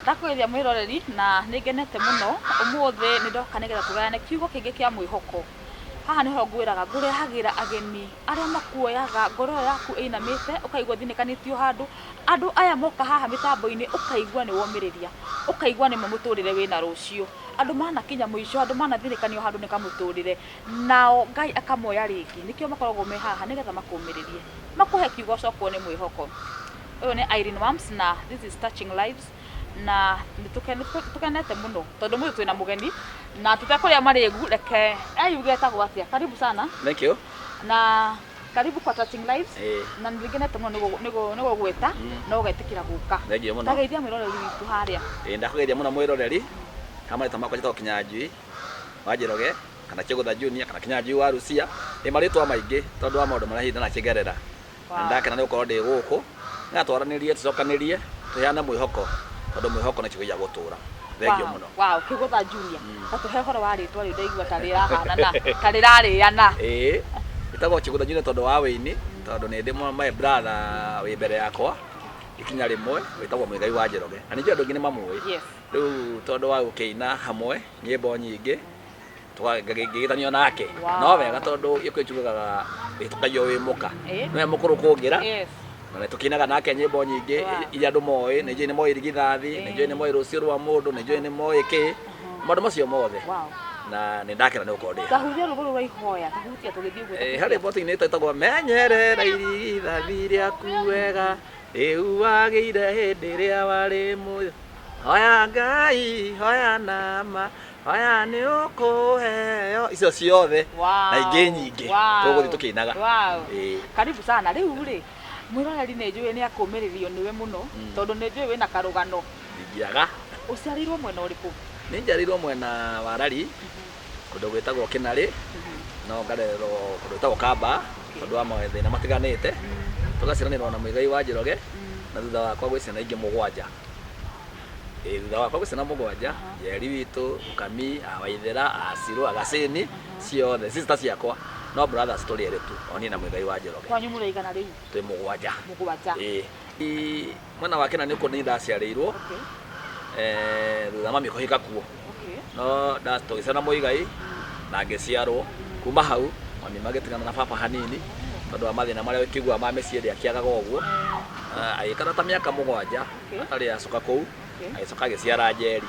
Ndakũgeithia mwĩroreri na nĩ ngenete mũno ũmũthĩ nĩ ndoka nĩgetha tũgayane kiugo kĩngĩ kĩa mwĩhoko. Haha nĩho ngwĩraga ngũrehagĩra ageni arĩa makuoyaga ngoro ĩyo yaku ĩinamĩte ũkaigua ũthinĩkanĩtio handũ. Andũ aya moka haha mĩtambo-inĩ ũkaigua nĩ womĩrĩria, ũkaigua nĩma mũtũrĩre wĩna rũciũ. Andũ manakinya mũico, andũ manathinĩkanio handũ nĩ kamũtũrĩre, nao Ngai akamoya rĩngĩ. Nĩkĩo makoragwo me haha nĩgetha makũmĩrĩrie, makũhe kiugo ũcokwo nĩ mwĩhoko. Ũyũ nĩ Irene Wams na this is Touching Lives na nĩ tũkenete mũno tondũ mũthĩ twĩna mũgeni na tũtekũrĩa marĩgu reke eyuge etagwo atĩa. Karibu sana. Thank you. Na karibu kwa Touching Lives. Ĩĩ. Na nĩ ngenete mũno nĩ gũgwĩta na ũgetĩkĩra gũka. Thank you mũno. Tageithia mwĩroreri witũ harĩa. Ĩĩ ndakũgeithia mũno mwĩroreri. Ha marĩtwa makwa njĩtagwo Kinyanjui wa Njoroge kana Kĩgũtha Junior kana Kinyanjui wa Rusia. Ĩ marĩtwa maingĩ tondũ wa maũndũ marĩa hihi ndanakĩgerera. Na nĩndakena nĩ gũkorwo ndĩ gũkũ, nĩgetha twaranĩrie, tũcokanĩrie, tũheane mwĩhoko, tondũ mwĩhoko nĩ kiugo gĩa gũtũra. Thengiũ mũno. Wow, Kĩgũtha Junior, ta tũhe ũhoro wa rĩtwa rĩu ndaigua ta rĩrahanana, ta rĩrarĩana. Ĩĩ, njĩtagwo Kĩgũtha Junior tondũ wa wĩini, tondũ nĩ ndĩ my brother wĩ mbere yakwa ikinya rĩmwe, wĩtagwo Muigai wa Njoroge, na nĩ njũĩ andũ aingĩ nĩ mamũĩ. Rĩu tondũ wa gũkĩina hamwe nyĩmbo nyingĩ, Ngĩgĩtanio nake. No wega tondũ gĩkũyũ kiugaga wĩtũkagio wĩ mũka. Nĩwe mũkũrũ kũngĩra. Na nĩ tũkĩinaga nake nyĩmbo nyingĩ iria andũ moĩ. Nĩ njũĩ nĩ moĩ irigithathi, nĩ njũĩ nĩ moĩ rũciũ rwa mũndũ, nĩ njũĩ nĩ moĩ kĩ. Maũndũ macio mothe. Na nĩ ndakena nĩ gũkorwo ndĩ haha. Tahutia rwĩmbo rũu rwa ihoya, tahutia tũgĩthiĩ ũguo. Harĩ rwĩmbo tũinĩte rwĩtagwo menyerera irigithathi rĩaku wega, rĩu wagĩire hĩndĩ ĩrĩa warĩ muoyo. Hoya Ngai, hoya na ma, Hoya nĩ ũkũheo icio ciothe na ingĩ nyingĩ tũgũthiĩ tũkĩinaga. Wow. Karibu sana. Rĩu rĩ, mwĩroreri nĩ njũĩ nĩ akũmĩrĩrio nĩwe mũno tondũ nĩ njũĩ wĩna karũgano. Ndingĩaga. Ũciarĩirwo mwena ũrĩkũ? Niĩ njiarĩirwo mwena wa Lari kũndũ gwĩtagwo Kĩnarĩ no ngarererwo kũndũ gwĩtagwo Kamba tondũ wa mathĩna matiganĩte. Tũgaciaranĩrwo na Muigai wa Njoroge na thutha wakwa gwĩ ciana ingĩ mũgwanja. Ĩĩ thutha wakwa gwĩ ciana mũgwanja, Njeri witũ, Mũkami, a Waithera, a Cirũ, a Gacĩni, ciothe, sister ciakwa, no brothers tũrĩ erĩ tu, o niĩ na Muigai wa Njoroge. Kwanyu mũrĩ aigana rĩu? Twĩ mũgwanja. Mũgwanja. Ĩĩ. Mwena wa Kĩnani nĩkuo niĩ ndaciarĩirwo, thutha mami kũhika kuo. No tũgĩciarwo na Muigai na ngĩciarwo. Kuma hau mami magĩtigana na baba hanini tondũ wa mathĩna marĩa ũkĩiguaga ma mĩciĩ ndĩakĩagaga ũguo. Agĩikara ta mĩaka mũgwanja atarĩ acoka kũu, agĩcoka agĩciara Njeri.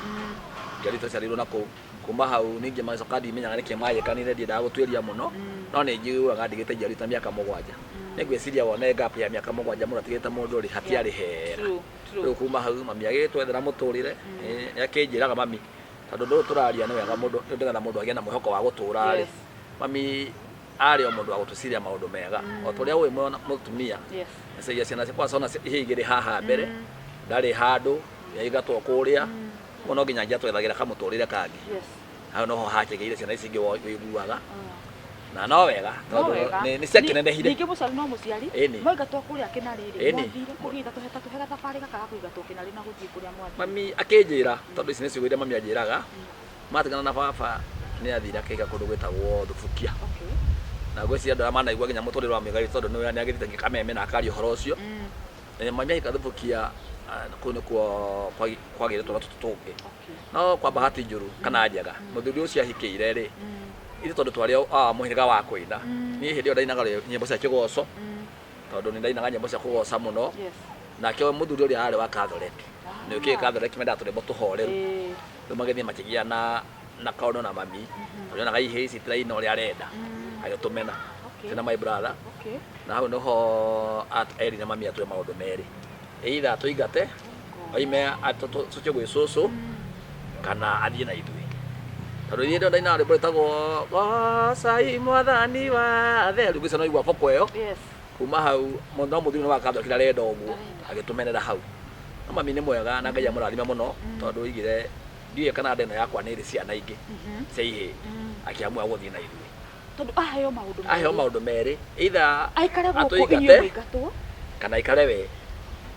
Njeri twaciarĩirwo na kũu. Kuma hau ningĩ magĩcoka ndimenyaga nĩkĩ magĩkanire ndiendaga gũtuĩria mũno, no nĩ njiguaga ndigĩte Njeri ta mĩaka mũgwanja. Nĩ ngwĩciria wone gap ya mĩaka mũgwanja mũndũ atigĩte mũndũ rĩ, hatiarĩ hega. Rĩu kuma hau mami agĩgĩtwethera mũtũrĩre, nĩ akĩnjĩraga mami, tondũ ũndũ ũyũ tũraria nĩ wega mũndũ nĩgetha mũndũ agĩe na mwĩhoko wa gũtũra rĩ, mami arĩ o mũndũ wa gũtwĩciria maũndũ mega. O ta ũrĩa ũĩ mũtumia, eciragia ciana ciake kwanza ona ihĩĩ igĩrĩ haha mbere, ndarĩ handũ, nĩaingatwo kũrĩa, koguo no nginya angĩatwethagĩra kamũtũrĩre kangĩ. Hau noho hakĩgĩire ciana ici ingĩ ũiguaga. Na no wega No tondũ wega. nĩ ciakĩnenehire. Ningĩ mũciari no mũciari. Ĩni. Mwaingatwo kũrĩa Kĩnarĩ rĩ, Ĩni. mwathire kũ hihi ta tũhe ta tũhe gathabarĩ gaka ga kũingatwo Kĩnarĩ na gũthiĩ kũrĩa mwathire. Mami akĩnjĩra tondũ ici nĩ ciugo iria mami anjĩraga, matigana na baba nĩ athire akĩiga kũndũ gwĩtagwo Thubukia. Na ngwĩciria andũ arĩa manaigua nginya mũtũrĩre wa Muigai tondũ nĩ agĩthiĩte nginya Kameme na akaria ũhoro ũcio. Mami ahika Thubukia kũu nĩkuo kwagĩire twana tũtũ tũngĩ. No kwa bahati njũru kana njega, mũthuri ũcio ahikĩire rĩ, ithuĩ tondũ twarĩ a mũhĩrĩga wa kũina, niĩ hĩndĩ ĩyo ndainaga nyĩmbo cia kĩgoco, tondũ nĩ ndainaga nyĩmbo cia kũgoca mũno, nake mũthuri ũrĩa arĩ wa Catholic, nĩ ũkĩũĩ Catholic mendaga tũrwĩmbo tũhoreru, rĩu magĩthiĩ makĩgĩa na kaũndũ na mami, tondũ nĩonaga ihĩĩ ici itiraina ũrĩa arenda, agĩtũmena, twĩna my brother, na hau nĩho erire mami atue maũndũ merĩ, either atũingate, oime tũcoke gwĩ cũcũ, kana athiĩ na ithuĩ. Tondũ niĩ ndĩrona ndainaga rwĩmbo rwĩtagwo gocai mwathani wa theru, ngwĩciria no waigua boko ĩyo, kuma hau no mũthuri nĩ wakathũkire arenda ũguo, agĩtũmenera hau. No mami nĩ mwega na Ngai amũrathime mũno, tondũ oigire ndiũĩ kana nda ĩno yakwa nĩ ĩrĩ ciana ingĩ cia ihĩĩ, akĩamua gũthiĩ na ithuĩ. Tondũ aheo maũndũ merĩ. Aheo maũndũ merĩ, either Aikare gũkũ atũingate, inyuĩ mũingatwo. kana aikare we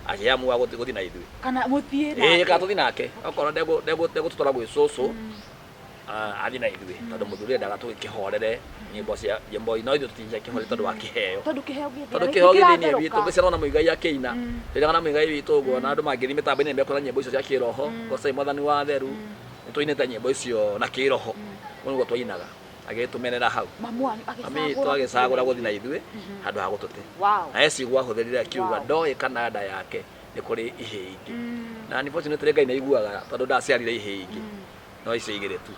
akĩamua gũthiĩ na ithuĩ. Kana mũthiĩ Ĩĩ, nake. kana tũthiĩ nake. Okorwo ndegũtũtwara gwĩ cũcũ, Athiĩ na ithuĩ tondũ mũthuri endaga tũgĩkĩhorere nyĩmbo cia nyĩmbo, no ithuĩ tũtingĩakĩhorere tondũ wa kĩheo. Tondũ kĩheo gĩ Tondũ kĩheo gĩ thĩinĩ witũ, ngĩciarwo na Mũigai akĩina, tũinaga na Mũigai witũ ũguo, na andũ mangĩthiĩ mĩtambo-inĩ nĩmekuona nyĩmbo icio cia kĩroho, gocai Mwathani wa theru, nĩtũinĩte nyĩmbo icio na kĩroho, ũguo nĩguo twainaga, agĩtũmenera hau. Mamu wanyu Mami agĩcagũra witũ agĩcagũra gũthiĩ na ithuĩ handũ ha gũtũte. Na he ciugo ahũthĩrire akiuga ndoĩ kana nda yake nĩ kũrĩ ihĩĩ ingĩ. Na unfortunately Ngai nĩ aiguaga tondũ ndaciarire ihĩĩ ingĩ, no icio igĩrĩ tu.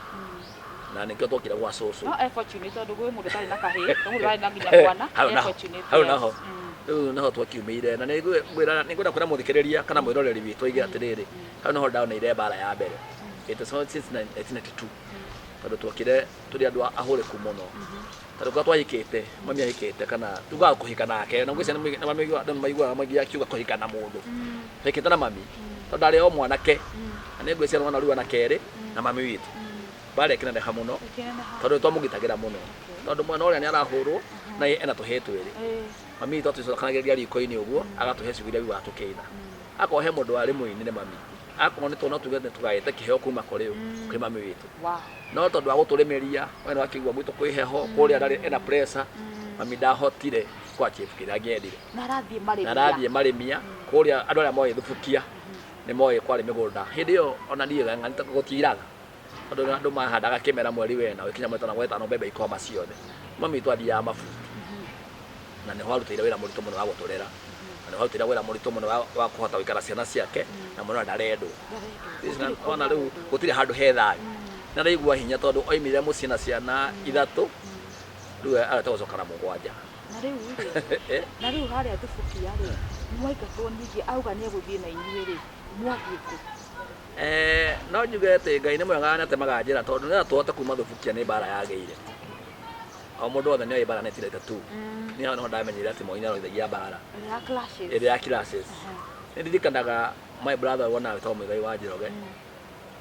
Na nĩkĩo twokire gwa cũcũ. No e fortunate tondũ gwĩ mũndũ ũtarĩ na kahĩĩ, gwĩ mũndũ ũtarĩ na nginya mwana. Hau E naho, fortunate, hau yes. naho. Rĩu naho twakiumĩire na nĩngwenda kwĩra mũthikĩrĩria kana mwĩroreri witũ aige atĩrĩrĩ, hau naho ndaoneire mbara ya mbere. It was since 1992 tondũ twokire tũrĩ andũ ahũrĩku mũno. Tondũ kwa twahikĩte, mami ahikĩte kana tugaga kũhika nake, na ngwĩciria andũ nĩmaiguaga maingĩ akiuga kũhika na mũndũ. Twahikĩte na mami tondũ ndarĩ o mwanake, na nĩngwĩciria nĩwona rĩu anake erĩ na mami witũ. Mbara ĩkĩneneha mũno Ĩkĩneneha. tondũ nĩtwamũgitagĩra mũno, tondũ mwana ũrĩa nĩarahũrwo na ena tũhĩĩ twĩrĩ. Mami witũ atũcokanagĩrĩria riko-inĩ ũguo, agatũhe ciugo iria aiguaga tũkĩina. Akorwo he mũndũ warĩ mũini nĩ mami, akorwo nĩ tuona tuge nĩtũgaĩte kĩheo kuma kũrĩ ũ, kwĩ mami witũ. No tondũ wa gũtũrĩmĩria, we nĩwakĩigua gwitũ kwĩ heho, kũrĩa ndarĩ ena pressure, mami ndahotire kũ achieve kĩrĩa angĩendire. Na arathiĩ marĩmia. Na arathiĩ marĩmia, kũrĩa andũ arĩa moĩ Thubukia, nĩ moĩ kwarĩ mĩgũnda. Hĩndĩ ĩyo ona niĩ gũtiiraga, tondũ andũ mahandaga kĩmera mweri wena, ũgĩkinya mweri wetano mbembe ikoma ciothe. Mami witũ athiaga mabuti, na nĩho arutĩire wĩra mũritũ mũno wa gũtũrera, na nĩho arutĩire wĩra mũritũ mũno wa kũhota gũikara ciana ciake, na mwana ndarendwo. Ona rĩu gũtirĩ handũ he thayũ. Na ndaigua hinya tondũ oimire mũciĩ na ciana ithatũ, rĩu areta gũcoka na mũgwanja. Na rĩu rĩ, na rĩu harĩa Thubukia rĩ, mwaingatwo ningĩ auga nĩ egũthiĩ na inyuĩ rĩ, mwathiĩ kũ? No njuge atĩ Ngai nĩ mwega nĩatemaga njĩra tondũ nĩgetha tũhote kuma Thubukia nĩ mbara yagĩire. O mũndũ wothe nĩoĩ mbara 1992. Niĩ hau nĩho ndamenyire atĩ Moi nĩarũithagia mbara. Ĩrĩa ya clashes. Ĩrĩa ya clashes. Nĩndirikanaga my brother wona wĩtagwo Mũigai wa Njoroge.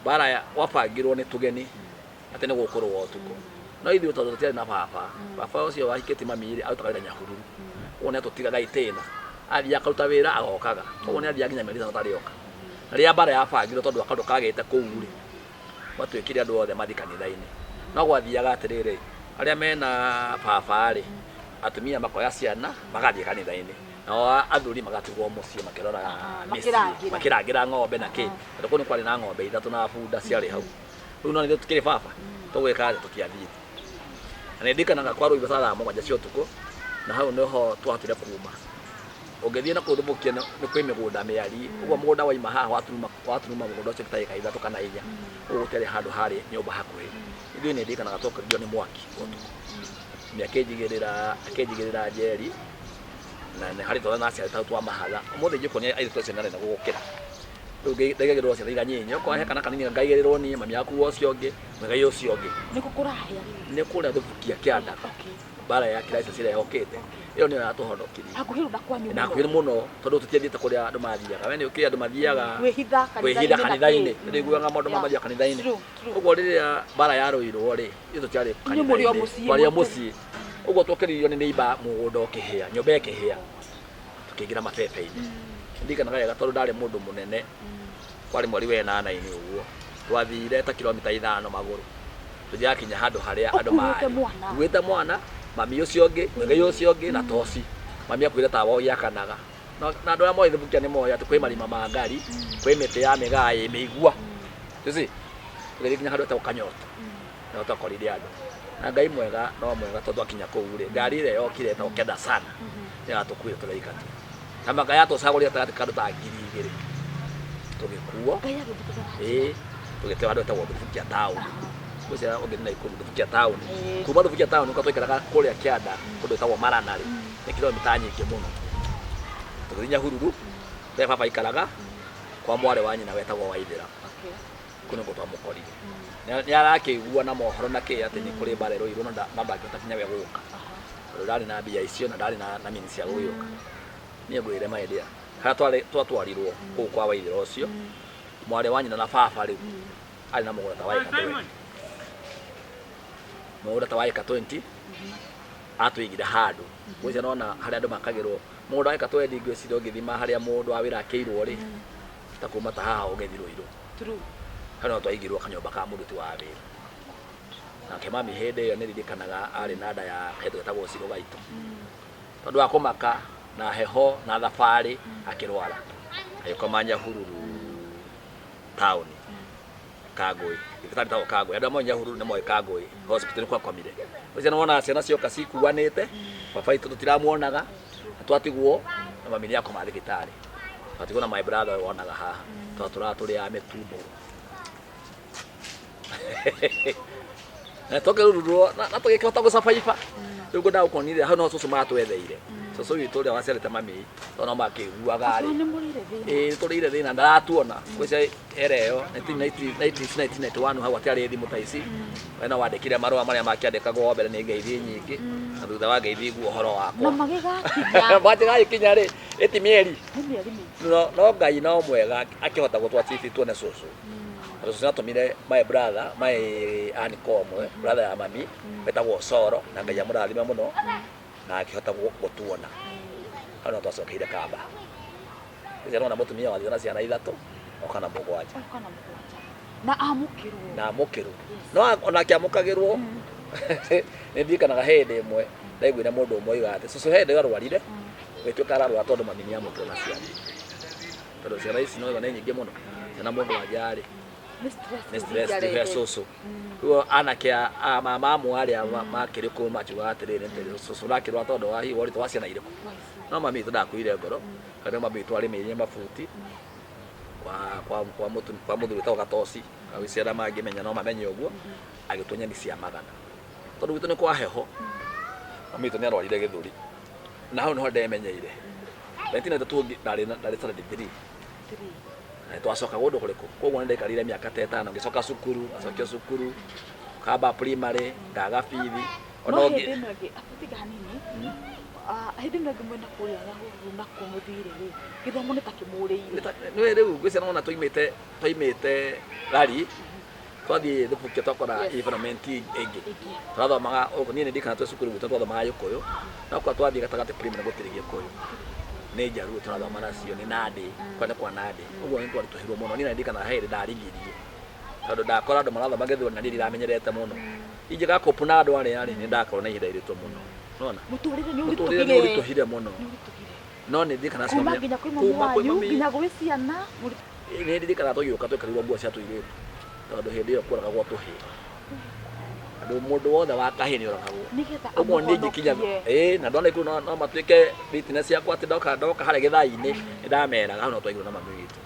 Mbara gwabangirwo nĩ tũgeni atĩ nĩ gũkũrũa ũtukũ. No ithuĩ tondũ tũtiarĩ na baba, baba ũcio wahikĩtie mami rĩ, arutaga wĩra Nyahururu. Ũguo nĩatũtigaga itĩna. Athiĩ akaruta wĩra agokaga. Koguo nĩathiaga nginya mĩeri ĩtano atarĩ oka. Na rĩrĩa mbara yabangirwo tondũ wa kaũndũ kagĩte kũu rĩ, gwatuĩkire andũ othe mathiĩ kanitha-inĩ. No gwathiaga atĩrĩrĩ, arĩa mena baba rĩ, atumia makoya ciana magathiĩ kanitha-inĩ. Nao athuri magatigwo mũciĩ makĩrora mĩciĩ, Makĩrangĩra. Makĩrangĩra ng'ombe na kĩ. Tondũ kũu nĩ kwarĩ na ng'ombe ithatũ na bunda ciarĩ hau. Rĩu no nithuĩ tũkĩrĩ baba, tũgwĩka atĩa tũtiathiĩte. Na nĩndirikanaga kwarũirwo ta thaa mũgwanja cia ũtukũ, na hau nĩho twahotire kuma. Ũngĩthiĩ na kũu Thubukia nĩ kwĩ mĩgũnda mĩariĩ, ũguo mũgũnda waima haha waturuma mũgũnda ũcio ta ĩka ithatũ kana inya, ũguo gũtiarĩ handũ harĩ nyũmba hakuhĩ. Ithuĩ nĩndirikanaga twokĩririo nĩ mwaki ũtukũ. Mami akĩnjigĩrĩra njeri, na nĩ harĩ twana aciarĩte hau twamahatha. Ũmũthĩ ingĩkuonia airĩtu acio nĩ anene gũgũkĩra. Rĩu ndaigagĩrĩrwo ciana iria nyinyi, okorwo he kana kanini ngaigĩrĩrwo niĩ, mami akuua ũcio ũngĩ, Mũigai ũcio ũngĩ. Nĩ kũ kũrahĩa rĩu? Nĩ kũrĩa Thubukia kĩanda. Mbara ya crisis ĩrĩa yokĩte, ĩyo nĩyo yatũhonokirie. Hakuhĩ na kwanyu Na hakuhĩ mũno tondũ tũtiathiĩte kũrĩa andũ mathiaga. We nĩ ũkĩũĩ andũ mathiaga Kwĩhitha kwĩhitha kanitha-inĩ na kanitha-inĩ. kĩ. Nĩ ũiguaga maũndũ ma mathiaga kanitha-inĩ. True, true. Ũguo rĩrĩa mbara yarũirwo rĩ, ithuĩ tũtiarĩ Inyuĩ mũrĩ o kanitha-inĩ. mũciĩ Twarĩ o mũtĩ. mũciĩ. Ũguo twokĩrĩirio nĩ neighbor mũgũnda ũkĩhĩa, nyũmba ĩkĩhĩa, tũkĩingĩra mabebe-inĩ. Ndirikanaga wega tondũ ndarĩ mũndũ mũnene, kwarĩ mweri wa ĩnana-inĩ ũguo. Twathire ta kilomita ithano magũrũ. Tũgĩgakinya handũ harĩa andũ Ũkuĩte marĩ. mwana. Nguĩte mwana, mami ũcio ũngĩ, mũigai ũcio ũngĩ na toci. Mami akuĩte tawa ũgĩakanaga. Na andũ arĩa moĩ Thubukia nĩ moĩ atĩ kwĩ marima ma ngari, kwĩ mĩtĩ ya mĩgaa ĩ mĩigua. You see? Tũgĩthiĩ nginya handũ hetagwo Kanyoto. Nĩho twakorire andũ. Na Ngai mwega no mwega tondũ twakinya kũu rĩ, ngari ĩrĩa yokire ĩtagwo Kenda sana, nĩyo yatũkuire tũrĩ aithatũ. Na maka yatũcagũrire gatagatĩ ka andũ ta 2000. Tũgĩkuo. Ngai agĩthikĩra. Ĩĩ, tũgĩteo handũ hetagwo Thubukia town. Ngwĩciria ũngĩthiĩ Naikuru, Thubukia town. Ĩĩ. Kuma Thubukia town nĩkuo twaikaraga kũrĩa kĩanda kũndũ gwĩtagwo Marana rĩ, nĩ kilomita nyingĩ mũno. Tũgĩthiĩ Nyahururu, kũrĩa baba aikaraga, kwa mwarĩ wa nyina wetagwo Waithĩra. Kũu nĩkuo twamũkorire. Nĩ arakĩigua na mohoro na kĩ atĩ nĩ kũrĩ mbara ĩrũirwo no ndangĩhota kinya we gũka. Tondũ ndarĩ na mbia icio na ndarĩ na means cia gũgĩũka. Niĩ ngwĩre my dear, harĩa twatwarirwo kũu kwa Waithĩra ũcio, mwarĩ wa nyina na baba rĩu, arĩ na mũgũnda ta wa ĩka 20. Mũgũnda ta wa ĩka 20, atũigire handũ. Ngwĩciria nĩwona harĩa andũ makagĩrwo, mũgũnda wa ĩka 20 ngwĩciria ũngĩthima harĩa mũndũ wa wĩra akĩirwo rĩ, ta kuma ta haha ũgĩthiĩ Ruiru. True. Hau nĩho twaigirwo kanyũmba ka mũruti wa wĩra. Nake mami hĩndĩ ĩyo nĩ ririkanaga arĩ na nda ya kairĩtu getagwo Ciro gaitũ. Tondũ wa kũmaka na heho na thabarĩ akĩrwara. Agĩkoma Nyahururu taũni Kangũĩ. Thibitarĩ ĩtagwo Kangũĩ. Andũ arĩa moĩ Nyahururu nĩ moĩ Kangũĩ hospital nĩkuo akomire. Ũcio nĩ wonaga ciana cioka cikuanĩte, baba witũ tũtiramuonaga, na twatigwo na mami nĩ akoma thibitarĩ. Twatigwo na my brother ũyũ wonaga haha. Twatũraga tũrĩaga mĩtumbo. Na tũkĩrururwo na tũgĩkĩhota gũcabaiba. Rĩu ngwendaga gũkuonia hau no cũcũ matwetheire. Cũcũ witũ ũrĩa waciarĩte mami tondũ no makĩiguaga rĩ. Nĩ mũrĩire thĩna. Ĩĩ tũrĩire thĩna ndaratuona. Ngwĩciria era ĩyo 1991 hau hatiarĩ thimũ ta ici. We no wandĩkire marũa marĩa makĩandĩkagwo mbere nĩ ngeithi nyingĩ na thutha wa ngeithi iguo ũhoro Na wakwa. magĩgakinya. Mangĩgagĩkinya rĩ, ĩti mĩeri. Nĩ mĩeri mĩingĩ. No, no Ngai no mwega akĩhota gũtwa chief tuone cũcũ. Tondũ cũcũ nĩatũmire my brother, my uncle ũmwe, brother ya mami, wetagwo Osoro, na Ngai amũrathime mũno, na akĩhota gũtuona. Hau no twacokeire kamba. Ũcio nĩwona mũtumia wathiĩ na ciana ithatũ, oka na mũgwanja. Oka na mũgwanja. Na amũkĩrwo. Na amũkĩrwo. No ona akĩamũkagĩrwo, nĩ ndirikanaga hĩndĩ ĩmwe, ndaiguire mũndũ ũmwe oiga atĩ cũcũ hĩndĩ ĩyo arwarire, gũgĩtuĩka ararwara tondũ mami nĩ amũkĩrwo na ciana. Tondũ ciana ici no nĩ nyingĩ mũno. Ciana mũndũ wanja rĩ, Nĩ stress. nĩ stress ingĩarehe. ndĩhe cũcũ. Rĩu anake a mama amwe arĩa makĩrĩ kũu makiugaga atĩrĩrĩ, nĩ cũcũ ũrakĩrwara tondũ wa hihi ũritũ wa ciana irĩkũ. No mami witũ ndakuire ngoro, tondũ mami witũ arĩmĩire mabuti kwa mũthuri wĩtagwo Gatoci, agĩciara arĩa mangĩmenya no mamenye ũguo, agĩtua nyeni cia magana. Tondũ gwitũ nĩ kwa heho, mami witũ nĩ arwarire gĩthũri. Na hau nĩho ndemenyeire. 1992 ndarĩ standard 3. Three. Na twacoka kũndũ kũrĩkũ? Koguo nĩ ndaikarire mĩaka ta ĩtano ngĩcoka cukuru, ngacokio cukuru, kamba primary, ngaga bithi. Ona No ũngĩ hĩndĩ ĩno ĩngĩ, tiga hanini. Hĩndĩ ĩno ĩngĩ mwena kũrĩa Nyahururu nakuo mũthire rĩ, gĩthomo nĩ ta kĩmũrĩire. Nĩ rĩu ngwĩciria nĩwona twaimĩte rari twathiĩ Thubukia twakora environment ĩngĩ. Ĩngĩ. Twathomaga gũkũ niĩ nĩ ndirikanaga twĩ cukuru gwitũ twathomaga Gĩkũyũ, no kwa twathiĩ gatagatĩ primary gũtirĩ Gĩkũyũ. Nĩ Njaruo tũrathoma nacio, nĩ Nandĩ, kũrĩa nĩ kwa Nandĩ. Ũguo nĩ twaritũhĩirwo mũno. Niĩ nĩ ndirikanaga he hĩndĩ ndarigirie tondũ ndakora andũ marathoma Gĩthweri na niĩ ndiramenyerete mũno. Ingĩgakopu na andũ arĩa rĩ, nĩ ndakorwo na ihinda iritũ mũno. Nĩwona? Mũtũrĩre nĩ Mũtũrĩre nĩ ũritũhire. ũritũhire mũno. Nĩ ũritũhire. No nĩ ndirikanaga Kuma nginya kwĩ mami kuma kwĩ wanyu, mami. nginya gwĩ ciana. Nĩ ndirikanaga tũgĩũka twekĩrirwo nguo cia tũirĩtu tondũ hĩndĩ ĩyo kworagagwo tũhĩĩ. Andũ mũndũ wothe wa kahĩĩ nĩ oragagwo. Nĩgetha Ũguo niĩ ngĩkinya amũhonokie. ĩĩ na ndona ikuru no matuĩke witness ciakwa atĩ ndoka ndoka harĩa gĩthai-inĩ nĩ ndameraga hau no twaigirwo na mami witũ.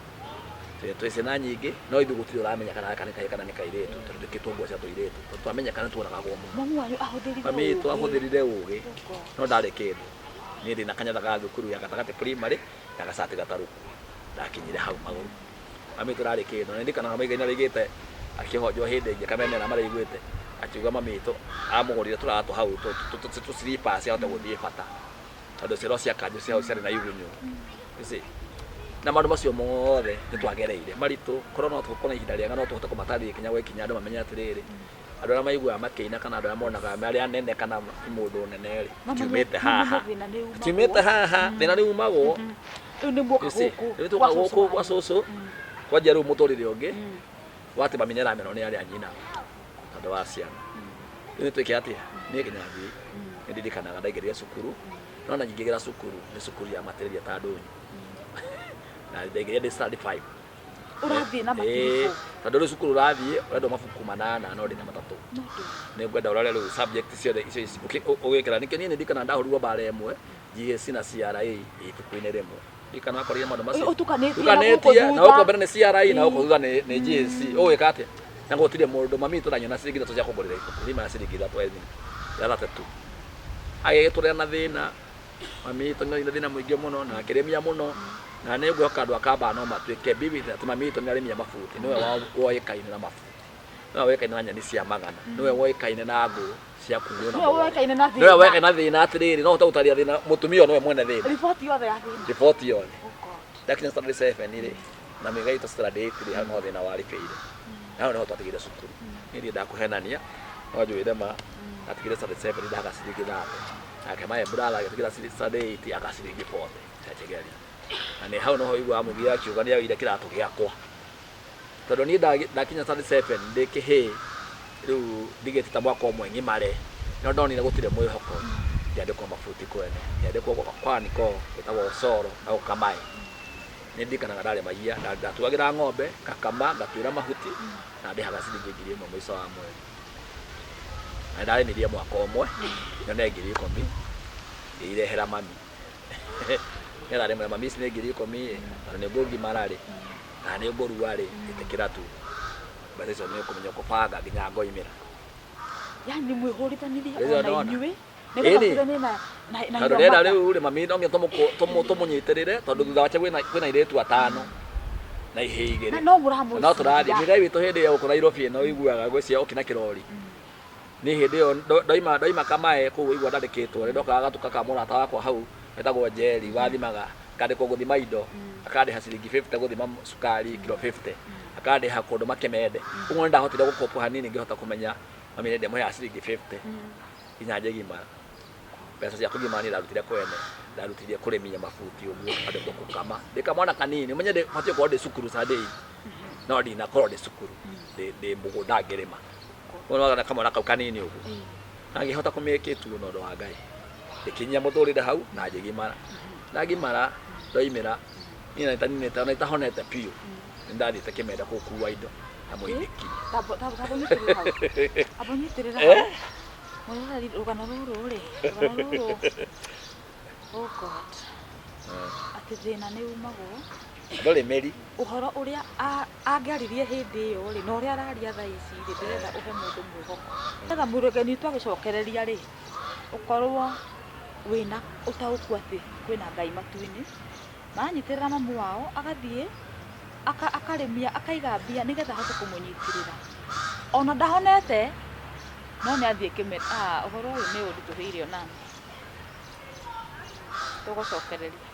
Twĩ ciana nyingĩ no ithuĩ gũtirĩ ũramenya kana gaka nĩ kahĩĩ kana nĩ kairĩtu tondũ twĩkĩtwo nguo cia tũirĩtu. Tondũ twamenyeka nĩ tuoragagwo mũno. Mami wanyu ahũthĩrire Mami witũ ũũgĩ. ahũthĩrire ũgĩ Oh God. no ndarĩ kĩndũ. Niĩ ndĩ na kanyatha ga thukuru ya gatagatĩ primary na gacati gatarũku. Ndakinyire hau magũrũ. Mami witũ ndarĩ kĩndũ. Na nĩ ndirikanaga Mũigai nĩ araigĩte akĩhonjwo hĩndĩ ĩngĩ Kameme na maraiguĩte akiuga mami witũ amũgũrire tũratũ hau tũ slippers ahote gũthiĩ bata. Tondũ cioro cia kanjũ cia hau ciarĩ na igunyũ. You see? Na maũndũ macio mothe nĩ twagereire maritũ korwo no tũkorwo na ihinda rĩega no tũhote kũmatarĩria kinya gwĩkinya andũ mamenye atĩrĩrĩ andũ arĩa maiguaga makĩina kana andũ arĩa monaga marĩ anene kana mũndũ nene rĩ tiumĩte haha Mamenye thĩna nĩ umagwo. tiumĩte haha thĩna nĩ umagwo. Rĩu nĩ muoka You see? gũkũ. Rĩu tũka gwa gũkũ cũcũ gwa wanyu. cũcũ kwanjia rĩu mũtũrĩre ũngĩ wa atĩ mami nĩaramenwo nĩ arĩa nyina tondũ wa ciana. Rĩu nĩ twĩke atĩa? Niĩ nginya thiĩ nĩ ndirikanaga ndaingĩrire cukuru no na nyingĩgĩra cukuru nĩ cukuru ya matĩrĩria ta ndũnyũ na ndaingĩrire ndĩ standard 5. Ũrathiĩ na Ĩĩ, matiribũ. tondũ rĩu cukuru ũrathiĩ ũrendwo mabuku manana no ndĩna matatũ. No ndũ. Nĩ ngwenda ũrore rĩu subject ciothe icio ici ũgĩkĩra nĩkĩo niĩ nĩ ndirikanaga ndahũrirwo mbara ĩmwe GAC na CRA ibuku-inĩ rĩmwe. Ndirikana wakorire maũndũ macio. Ũtukanĩtie na gũkũ Ũtukanĩtie na thutha. gũkũ mbere nĩ CRA na gũkũ thutha nĩ GAC. Ũgwĩka atĩa? Na gũtirĩ mũndũ mami witũ ndanyona ciringi ithatũ cia kũngũrĩra ibuku. Niĩ ma ciringi ithatũ ithathatũ tu. Agĩgĩtũrera na thĩna. Mami witũ nĩ na thĩna mũingĩ mũno na akĩrĩmia mũno. Na nĩ ngwĩhoka andũ a Kambaa no matuĩke bibi atĩ mami witũ nĩ arĩmia mabuti. Nĩwe woĩkaine na mabuti. Nĩwe woĩkaine na nyeni cia magana. Nĩwe woĩkaine na ngũ cia kunywo na Nĩwe mũgũnda. woĩkaine na Nĩwe thĩna. woĩkaine na thĩna atĩrĩrĩ no ũhote gũtarĩria thĩna mũtumia ũyũ nĩwe mwene thĩna. Riboti yothe ya thĩna. Riboti yothe. Oh God. Ndakinya standard 7 rĩ na mĩiga itũ standard 8 rĩ hau no thĩna warĩbĩire. Na hau nĩho twatigire cukuru. Niĩ ndirĩ ndakũhenania no njũĩre ma ndatigire standard 7 ndaga ciringi 30. Nake my brother agĩtigĩra standard 8 aga ciringi 40 cia kĩgerio. Na nĩ hau noho ũiguaga mũthuri akiuga nĩ oire kĩratũ gĩakwa. Tondũ niĩ ndakinya standard 7 ndĩ kĩhĩĩ Rĩu ndigĩte ta mwaka ũmwe ng'imare, no ndonire gũtirĩ mwĩhoko, ngĩandĩkwo mabuti kwene, ngĩandĩkwo kwa Niko wĩtagwo Osoro na gũkũ Kamaĩ. Nĩ ndirikanaga ndarĩmagia, ndatuagĩra ng'ombe, ngakama, ngatuĩra mahuti, na ndĩhaga ciringi 1000 mũico wa mweri. Na ndarĩmirie mwaka ũmwe, nyone 10,000, ngĩirehera mami. Nĩgetha ndĩmwĩre mami ici nĩ 10,000 ĩ, tondũ nĩ ngũgimara rĩ, kana nĩ ngũrua rĩ, ĩtĩkĩra tu. Mbeca icio nĩ ũkũmenya kũbanga nginya ngoimĩra. Yani mwĩhũrithanirie Rĩrĩa ona ndona. inyuĩ nĩgetha Ĩni. mũtigane na na na Tondũ irio ndĩrenda maka. rĩu rĩ mami no nginya tũmũnyitĩrĩre tondũ thutha wake kwĩna airĩtu atano na ihĩĩ igĩrĩ. Na no mũramwĩciria. No tũrathiĩ. Mũigai witũ hĩndĩ ĩyo gũkũ Nairobi ĩno ũiguaga ngwĩciria ũkĩ na kĩrori. Niĩ hĩndĩ ĩyo ndoima Kamae kũu ũigua ndandĩkĩtwo nĩ ndokaga gatuka ka mũrata wakwa hau wetagwo Njeri wathimaga ngandĩkwo gũthima indo akandĩha ciringi 50 gũthima cukari kiro 50 akandĩha kũndũ makĩmende ũguo nĩ ndahotire gũkopo hanini ngĩhota kũmenya mami nĩ ndĩmũheaga ciringi 50 nginya njĩgimara mbeca cia kũgimara niĩ ndarutire kwene ndarutire kũrĩmia mabuti ũguo andĩkwo kũkama ndĩ kamwana kanini ũmenye batiĩ gũkorwo ndĩ cukuru Sunday no ndinakorwo ndĩ cukuru ndĩ mũgũnda ngĩrĩma ũguo kamwana kau kanini ũguo na ngĩhota kũmĩkĩtu na ũndũ wa Ngai ngĩkinyia mũtũrĩre hau na ngĩgimara ndagimara ndoimĩra niĩ na itaninĩte ona itahonete biũ nĩ ndathiĩte kĩmenda gũkua indo na mũithikiri. Tamba ũnyitĩrĩre hau. Amba ũnyitĩrĩre hau. Mwĩroreri rũgano rũrũ rĩ, rũgano rũrũ. Oh God. Atĩ thĩna nĩ umagwo. Ndũrĩ mĩri. Ũhoro ũrĩa angĩaririe hĩndĩ ĩyo rĩ, na ũrĩa araria thaa ici rĩ, ndĩrenda ũhe mũndũ mwĩhoko. Nĩgetha mũgeni witũ agĩcokereria rĩ, ũkorwo wĩna ũtaũku atĩ kwĩna Ngai matu-inĩ. Maranyitĩrĩra mamu wao, agathiĩ akarĩmia, akaiga mbia nĩgetha ahote kũmũnyitĩrĩra. Ona ndahonete, no nĩ athiĩ kĩmera. Ah, ũhoro ũyũ nĩ ũnditũhĩire onani. Tũgũcokereria.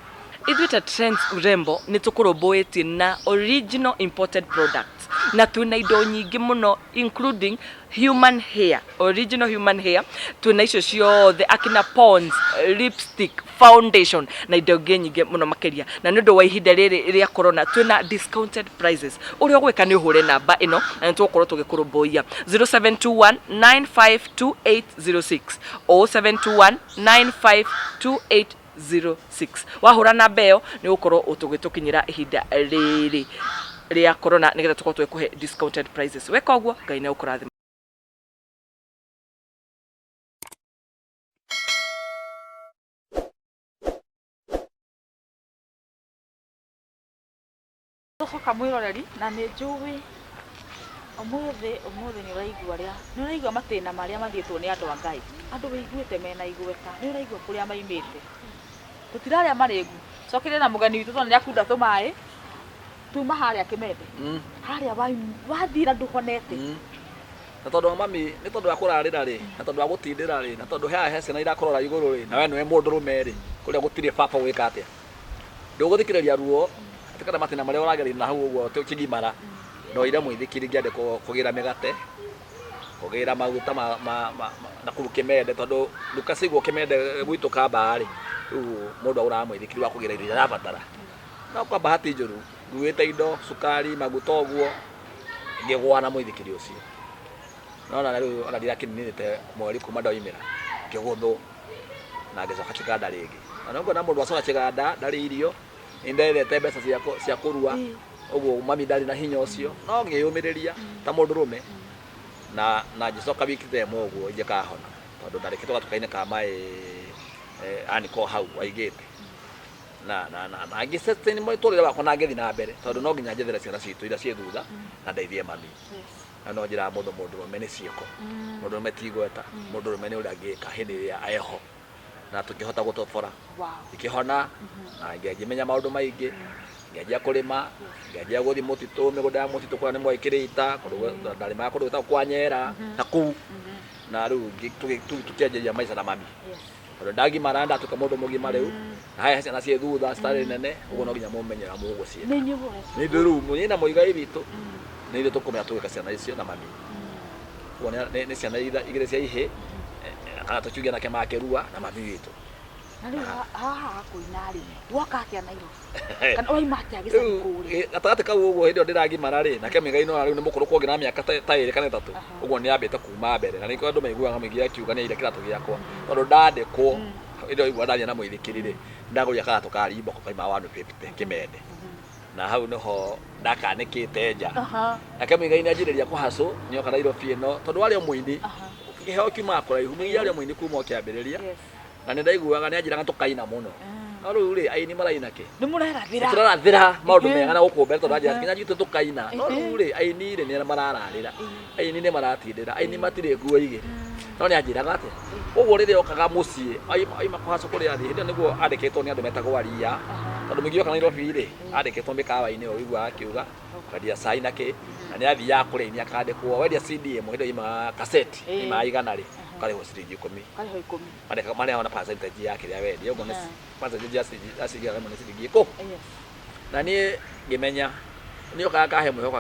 Ithuĩ ta Trends Urembo nĩ tũkũrũmbũĩtie na original imported products na twĩna indo nyingĩ mũno including human hair, original human hair, twĩna icio ciothe akina Pond's, lipstick, foundation na indo ingĩ nyingĩ mũno makĩria. Na nĩ ũndũ wa ihinda rĩrĩ rĩa corona twĩna discounted prices. Ũrĩa ũgwĩka nĩ ũhũre namba ĩno na nĩ tũgũkorwo tũgĩkũrũmbũiya 0721 952806 0721 952806. Wahũra namba ĩyo nĩ ũgũkorwo ũtũgĩtũkinyĩra ihinda rĩrĩ rĩa corona nĩgetha tũkorwo tũgĩkũhe discounted prices. Weka ũguo Ngai nĩ egũkũrathima. Tũcoka mwĩroreri na nĩ njũĩ ũmũthĩ ũmũthĩ nĩ ũraigua ũrĩa nĩ ũraigua matĩna marĩa mathiĩtwo nĩ andũ a Ngai andũ wĩiguĩte mena igweta nĩ ũraigua kũrĩa maimĩte tũtirarĩa marĩngu cokeria na mũgeni witũ tondũ nĩ akunda tũmaĩ tuma harĩa kĩmende harĩa wathiĩ na ndũhonete. Na tondũ wa mami nĩ tondũ wa kũrarĩra rĩ na tondũ wa gũtindĩra rĩ na tondũ haha he ciana irakũrora igũrũ rĩ na we nĩwe mũndũrũme rĩ kũrĩa gũtirĩ baba gwĩka atĩa ndũgũthikĩrĩria ruo atĩ kana mathĩna marĩa ũrageria na hau ũguo ũkĩgimara ndoire mũithikiri ngĩandĩkwo kũgĩra mĩgate kũgĩra maguta na kũu kĩmende tondũ nduka ciigwo kĩmende gwitũ kamba rĩ rĩu mũndũ agũraga mũithikiri wa kũgĩra indo iria arabatara no kwa bahati njũru nguĩte indo cukari maguta ũguo ngĩgũa na mũithikiri ũcio nona rĩu ona ndirakininĩte mweri kuma ndoimĩra ngĩgũthwo na ngĩcoka kĩganda rĩngĩ na nĩ nguona mũndũ acoka kĩganda ndarĩ irio nĩ ndethete mbeca cia kũrua ũguo mami ndarĩ na hinya ũcio no ngĩyũmĩrĩria ta mũndũrũme na ngĩcoka wiki ta ĩmwe ũguo ingĩkahona tondũ ndarĩkĩtwo gatuka-inĩ ka maĩ aniko hau waigĩte na ngĩ sustain mũtũrĩre wakwa na ngĩthiĩ na mbere tondũ no nginya njethere ciana citũ iria ciĩ thutha na ndeithie mami. Na no njĩraga mũndũ mũndũrũme nĩ ciĩko mũndũrũme ti igweta mũndũrũme nĩ ũrĩa angĩka hĩndĩ ĩrĩa eho na tũkĩhota gũtobora ngĩkĩhona na ngĩmenya maũndũ maingĩ ngĩanjia kũrĩma ngĩanjia gũthiĩ mũtitũ mĩgũnda ya mũtitũ kũrĩa nĩ Mwai Kĩrĩita kũndũ ndarĩmaga kũndũ gwĩtagwo kwa Nyera na kũu na rĩu tũkĩanjĩrĩria maica na mami tondũ ndagimara ndatuĩka mũndũ mũgima rĩu na haya ciana ciĩ thutha citarĩ nene ũguo no nginya mũmenyera mũgũciĩka nĩ ithuĩ rĩu niĩ na mũigai witũ nĩ ithuĩ tũkũmenya tũgĩka ciana icio na mami ũguo nĩ ciana igĩrĩ cia ihĩ kana tũkiuge nake makĩrua na mami witũ. Na rĩu haha hakũina rĩ, woka atĩa Nairobi? Kana waima atĩa gĩcagi Rĩu kũrĩa? Gatagatĩ kau ũguo hĩndĩ ĩyo ndĩragimara rĩ, nake Mũigai no rĩu nĩ mũkũrũ kuongerera na mĩaka ta 2 kana 3, ũguo nĩ ambĩte kuma mbere, na nĩkĩo andũ maiguaga mũingĩ akiuga nĩ aire kĩratũ gĩakwa, tondũ ndandĩkwo hĩndĩ ĩyo waigua ndathiĩ na mũithikiri rĩ, ndagũrire karatũ ka Reebok kauma 150 kĩmende, na hau nĩho ndakanĩkĩte nja. Nake Mũigai nĩ anjĩrĩria kũhacũ nĩoka Nairobi ĩno, tondũ warĩ o mũini, kĩheo kiumaga kũraihu, Mũigai arĩ o mũini kuma o kĩambĩrĩria. Na nĩ ndaiguaga nĩ anjĩraga tũkaina mũno, no rĩu rĩ, aini maraina kĩ? Nĩ mũrerathĩra. Tũrarathĩra maũndũ mega na gũkũ mbere, tondũ anjĩra nginya ithuĩ tũkaina, no rĩu rĩ, aini rĩ, nĩ marararĩra, aini nĩ maratindĩra, aini matirĩ nguo igĩrĩ, no nĩ anjĩraga atĩa ũguo rĩrĩa okaga mũciĩ aima kũhacwo kũrĩa athiĩ, hĩndĩ ĩyo nĩguo andĩkĩtwo nĩ andũ metagwo aria, tondũ mũingĩ oka Nairobi rĩ, andĩkĩtwo mĩkawa-inĩ ĩyo ũiguaga akiuga kwendia cai na kĩ, na nĩ athiaga kũrĩa aini akandĩkwo, wendia CD ĩmwe hĩndĩ ĩyo yumaga kaseti yumaga 100 rĩ, ũkarĩhwo ciringi 10. Ũkarĩhwo 10. Marĩhagwo na percentage ya kĩrĩa wendia, ũguo nĩ percentage ya ciringi 100 nĩ ciringi 10. Na niĩ ngĩmenya nĩ okaga akahe mwĩhoko,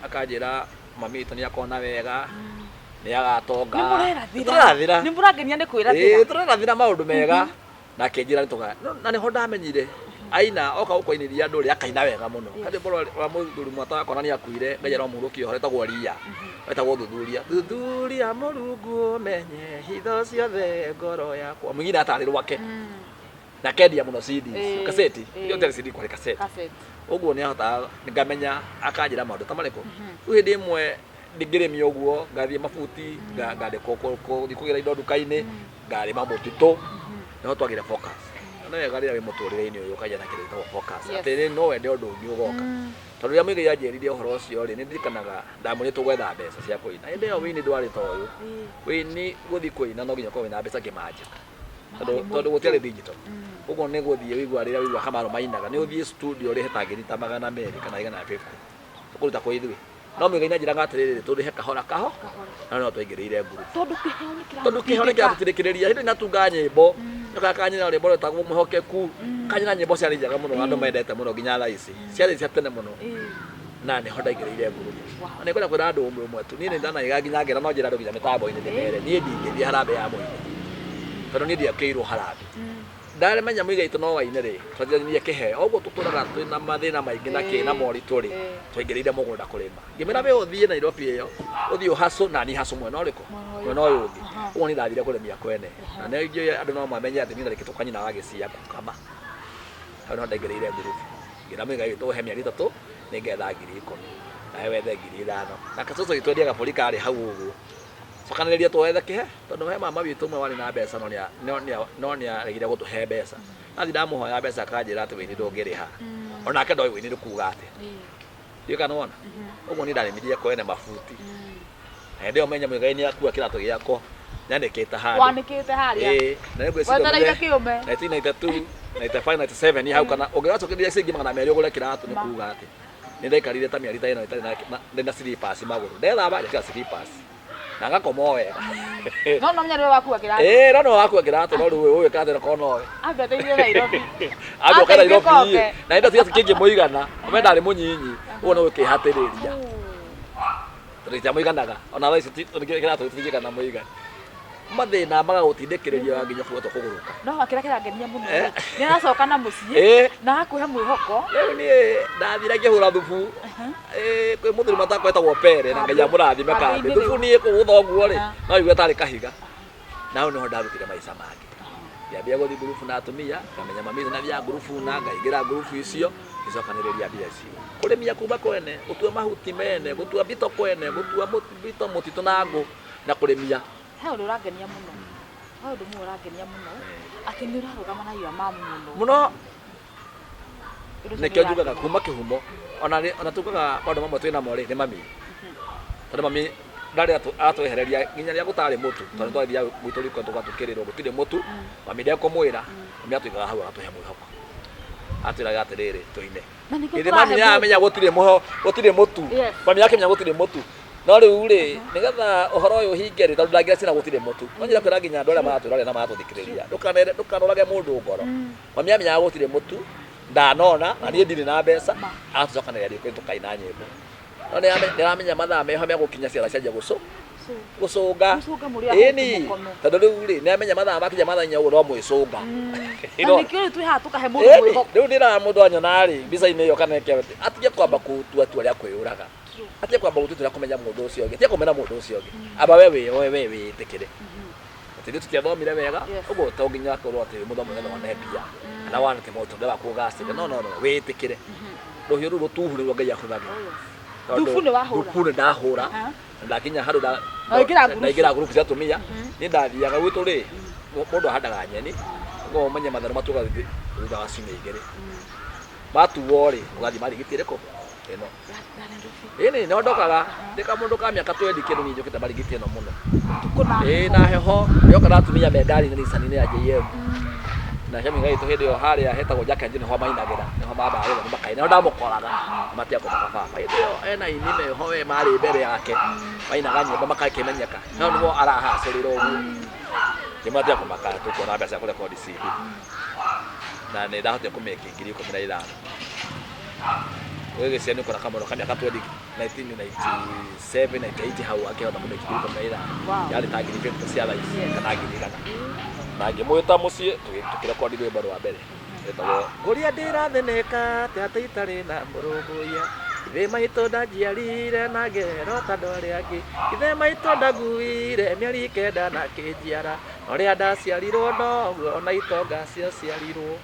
akanjĩra mami witũ nĩ akona wega, nĩ agatonga. Nĩ mũrerathĩra. Tũrerathĩra. Nĩ mũrangenia nĩ kwĩrathĩra. Ĩĩ, tũrerathĩra maũndũ mega. Na akĩnjĩra nĩ tũga, na nĩho ndamenyire aina oka gũkũinĩria andũ rĩ, akaina wega mũno. Harĩ rwĩmbo rwa mũthuri mwata wakwa na nĩ akuire, Ngai aromũhurũkia ũhoro, etagwo Ria, etagwo Thuthuria. Thuthuria Mũrungu ũmenye hitho ciothe ngoro yakwa. Mũingĩ atarĩ rwake. Na akendia mũno CD, kaseti. Ĩyo tiarĩ CD, kwarĩ kaseti. Ũguo nĩ ahotaga, ngamenya akanjĩra maũndũ ta marĩkũ. Rĩu hĩndĩ ĩmwe ngĩrĩmia ũguo, ngathiĩ mabuti, ngandĩkwo gũthiĩ kũgĩra indo nduka-inĩ, ngarĩma mũtitũ, nĩho twagĩire focus. Na nĩ wega rĩrĩa wĩ mũtũrĩre-inĩ ũyũ ũkagĩa na kĩndũ gĩtagwo focus. Atĩ no wende ũndũ ũngĩ ũgoka. Tondũ rĩrĩa Mũigai anjĩrire ũhoro ũcio rĩ, nĩ ndirikanaga ndamwĩrire tũgwetha mbeca cia kũina. Hĩndĩ ĩyo ũini ndwarĩ ta ũyũ. Ũini gũthiĩ kũina no nginya ũkorwo wĩna mbeca kĩmanjĩka. Tondũ gũtiarĩ digital. Ũguo nĩ gũthiĩ ũigua rĩrĩa ũigua Kamaru mainaga, nĩ ũthiĩ studio ũrĩhe ta ngiri ta 200 kana 150. Tũkũruta kũ ithuĩ? No Mũigai nĩ anjĩraga atĩrĩrĩ, tũrĩhe kahora kaho, na no twaingĩrĩire ngurubu. Tondũ kĩheo nĩ Tondũ kĩheo nĩ kĩratũtindĩkĩrĩria. Hĩndĩ natunga nyĩmbo, nyokaga kanyina rwĩmbo rwĩtagwo Mwĩhokeku, kanyina nyĩmbo ciarĩ njega mũno, andũ mendete mũno nginya thaa ici. Ciarĩ cia tene mũno. Na nĩho ndaingĩrĩire ngurubu. Na nĩngwenda kwĩra andũ ũndũ ũmwe tu, niĩ nĩ ndanaiga nginya ngera no njĩre andũ nginya mĩtambo-inĩ ndĩmere, niĩ ndingĩthiĩ harambee ya mũingĩ. Tondũ niĩ ndiakĩirwo harambee. Ndaramenya Mũigai witũ no waine rĩ, twanjĩrĩrie kĩheo. Ũguo tũtũraga twĩna mathĩna maingĩ na kĩ na moritũ rĩ, twaingĩrĩire mũgũnda kũrĩma. Ngĩmwĩra we ũthiĩ Nairobi ĩyo, ũthiĩ ũhacũ na niĩ hacũ mwena ũrĩkũ? Mwena ũyũ ũngĩ. Ũguo niĩ ndathire kũrĩmia kwene. Na nĩ njũĩ andũ no mamenye atĩ niĩ ndarĩkĩtwo kwa nyina wa Gĩcia Kũkama. Hau nĩho ndaingĩrĩire ngurubu. Ngĩra Mũigai witũ ũhe mĩeri 3 nĩngetha 10,000. Nawe wethe 5,000. Nake cũcũ witũ endia gabũri karĩ hau ũguo. Cokanĩrĩria twethe kĩhe tondũ he mama witũ ũmwe warĩ na mbeca no nĩ aregire gũtũhe mbeca. Nathiĩ ndamũhoya mbeca akanjĩra atĩ wĩini ndũngĩrĩha. Onake ndoĩ wĩini nĩ kuga atĩa. Ndiũĩ kana nĩwona. Ũguo niĩ ndarĩmirie kwene mabuti. Na hĩndĩ ĩyo menye Mũigai nĩ akua kĩratũ gĩakwa nyanĩkĩte handũ. Wanĩkĩte harĩa. Ĩĩ, na nĩ ngwĩciria Wetereire kĩũme. 1992, 95, 97 hau kana ũngĩgacokeria ciringi 200 ũgũre kĩratũ nĩ kuga atĩ nĩ ndaikarire ta mĩeri ta ĩna itarĩ na ndĩ na slippers magũrũ. Ndethamba ngekĩra slippers na ngakoma o wega. No no menya nĩwe wakua kĩratũ. Ĩĩ, no nĩwe wakua kĩratũ, no rĩu ũyũ kĩratũ korwo nowe. Ambe ateithie Nairobi. Ambe oke Ateithie Nairobi. koke. Na indo cia kĩngĩmũigana, ũmenye ndarĩ mũnyinyi, ũguo nĩ gũkĩhatĩrĩria. Tondũ itiamũiganaga. Ona thaa ici kĩratũ gĩtingĩigana mũigana. Mathĩna magagũtindĩkĩrĩria nginya ũkĩhota kũgũrũka. No kĩrĩa kĩrangenia mũno rĩ, nĩ aracoka na mũciĩ na agakũhe mwĩhoko. Rĩu niĩ ndathire ngĩhũra thubu, kwĩ mũthuri matakwa etagwo Pere na Ngai amũrathime kambĩ. Thubu niĩ kũgũtha ũguo rĩ, no igue tarĩ kahiga. Na hau nĩho ndarutire maica mangĩ. Ngĩambia gũthiĩ ngurubu na atumia, ngamenya mami nĩ athiaga ngurubu na ngaingĩra ngurubu icio, ngĩcokanĩrĩria mbia icio. Kũrĩmia kuma kwene, gũtua mahuti mene, gũtua mbito kwene, gũtua mbito mũtitũ na ngũ na kũrĩmia. He ũndũ ũrangenia mũno. He ũndũ ũmwe ũrangenia mũno, atĩ nĩ ũrarũgama na your mom mũno. Mũno. Nĩkĩo njugaga kuma kĩhumo, ona tugaga maũndũ mamwe twĩnamo rĩ, nĩ mami. Tondũ mami ndarĩ atwehereria nginya rĩrĩa gũtarĩ mũtu, tondũ nĩ twathiaga gwitũ riko tũgatukĩrĩrwo gũtirĩ mũtu, mami ndekũmwĩra, mami atũigaga hau agatũhe mwĩhoko. Atwĩraga atĩrĩrĩ, tũine. Na nĩkĩo Githĩ mami tũrahe nĩaramenya gũtirĩ mũho, gũtirĩ mũtu. Mami akĩmenya gũtirĩ mũtu. No rĩu rĩ, nĩgetha ũhoro ũyũ ũhinge rĩ, tondũ ndangĩra ciana gũtirĩ mũtu. No nyende kwĩra nginya andũ arĩa maratwĩrorera na maratũthikĩrĩria, ndũkanorage mũndũ ngoro. Mami amenyaga gũtirĩ mũtu, ndanona, na niĩ ndirĩ na mbeca, agatũcokanĩrĩria riko tũkaina nyĩmbo. No nĩaramenya mathaa meho megũkinya ciana cianjia Gũcũnga. Gũcũnga mũrĩ ahũtu. Ĩni. Mũkome. Tondũ rĩu rĩ, nĩamenya mathaa makinya mathaa 4 ũguo no mwĩcũnga. Na nĩkĩo rĩu twĩ haha tũkahe mũndũ Ĩni, mwĩhoko. rĩu ndĩraga mũndũ anyona rĩ mbica-inĩ ĩyo kana ĩke atige kwamba gũtua itua rĩa kwĩyũraga, atige kwamba gũtua itua rĩa kũmenya mũndũ ũcio ũngĩ, atige kũmena mũndũ ũcio ũngĩ, amba we wĩyoe, we wĩtĩkĩre atĩ ithuĩ tũtiathomire wega. Ũguo to nginya akorwo atĩ wĩ mũthomu nĩgetha wone mbia kana wane atĩ mũtũrĩre waku ũgacĩre. No, no, no, wĩtĩkĩre rũhiũ rũu rũtuhu nĩruo Ngai ahũthagĩra. Tondũ Thubu nĩ wahũra? Thubu nĩ ndahũra. Na ndakinya handũ Na waingĩra ngurubu. Ndaingĩra ngurubu cia atumia. Niĩ ndathiaga gwitũ rĩ, mũndũ ahandaga nyeni, ũguo ũmenye matharũ matuaga thutha wa ciumia 2. Matuo rĩ, ũgathiĩ marigiti ĩrĩkũ ĩno. Ĩni no ndokaga ndĩ kamũndũ ka mĩaka twendi kĩndũ, niĩ njũkĩte marigiti ĩno mũno. Ũtukũ na Ĩĩ, na heho yoka na atumia me ngari-inĩ, Nissan-inĩ ya JM na Kĩambi gitũ hĩndĩ ĩyo harĩa hetagwo Jack and Jill, nĩho mainagĩra, nĩho mambaga gũthiĩ makaina, nĩho ndamũkoraga matia kũmaka baba hĩndĩ ĩyo ena ini meho we marĩ mbere yake mainaga nyĩmbo makakĩmenyeka, no nĩho arahacũrĩra ũguo ngĩmatia kũmaka tũkuona mbeca cia kũrekondi CD, na nĩ ndahotire kũmĩki 15,000. Gwĩ gĩcigo nĩ ũkora kamũndũ ka mĩaka 20, 1997, 98 hau akĩhota kũmĩki 15,000. Yarĩ ta 50,000 cia thaa ici kana 100,000, na ngĩmwĩta mũciĩ tũkĩrekondi rwĩmbo rwa mbere rwĩtagwo ngũria ndĩratheneka atĩ itarĩ na mũrũmbũiya, ithe maitũ ndanjiarire na ngero ta andũ arĩa angĩ, ithe maitũ ndaguire mĩeri 9 na akĩnjiara, na ũrĩa ndaciarirwo noguo ona itonga ciaciarirwo.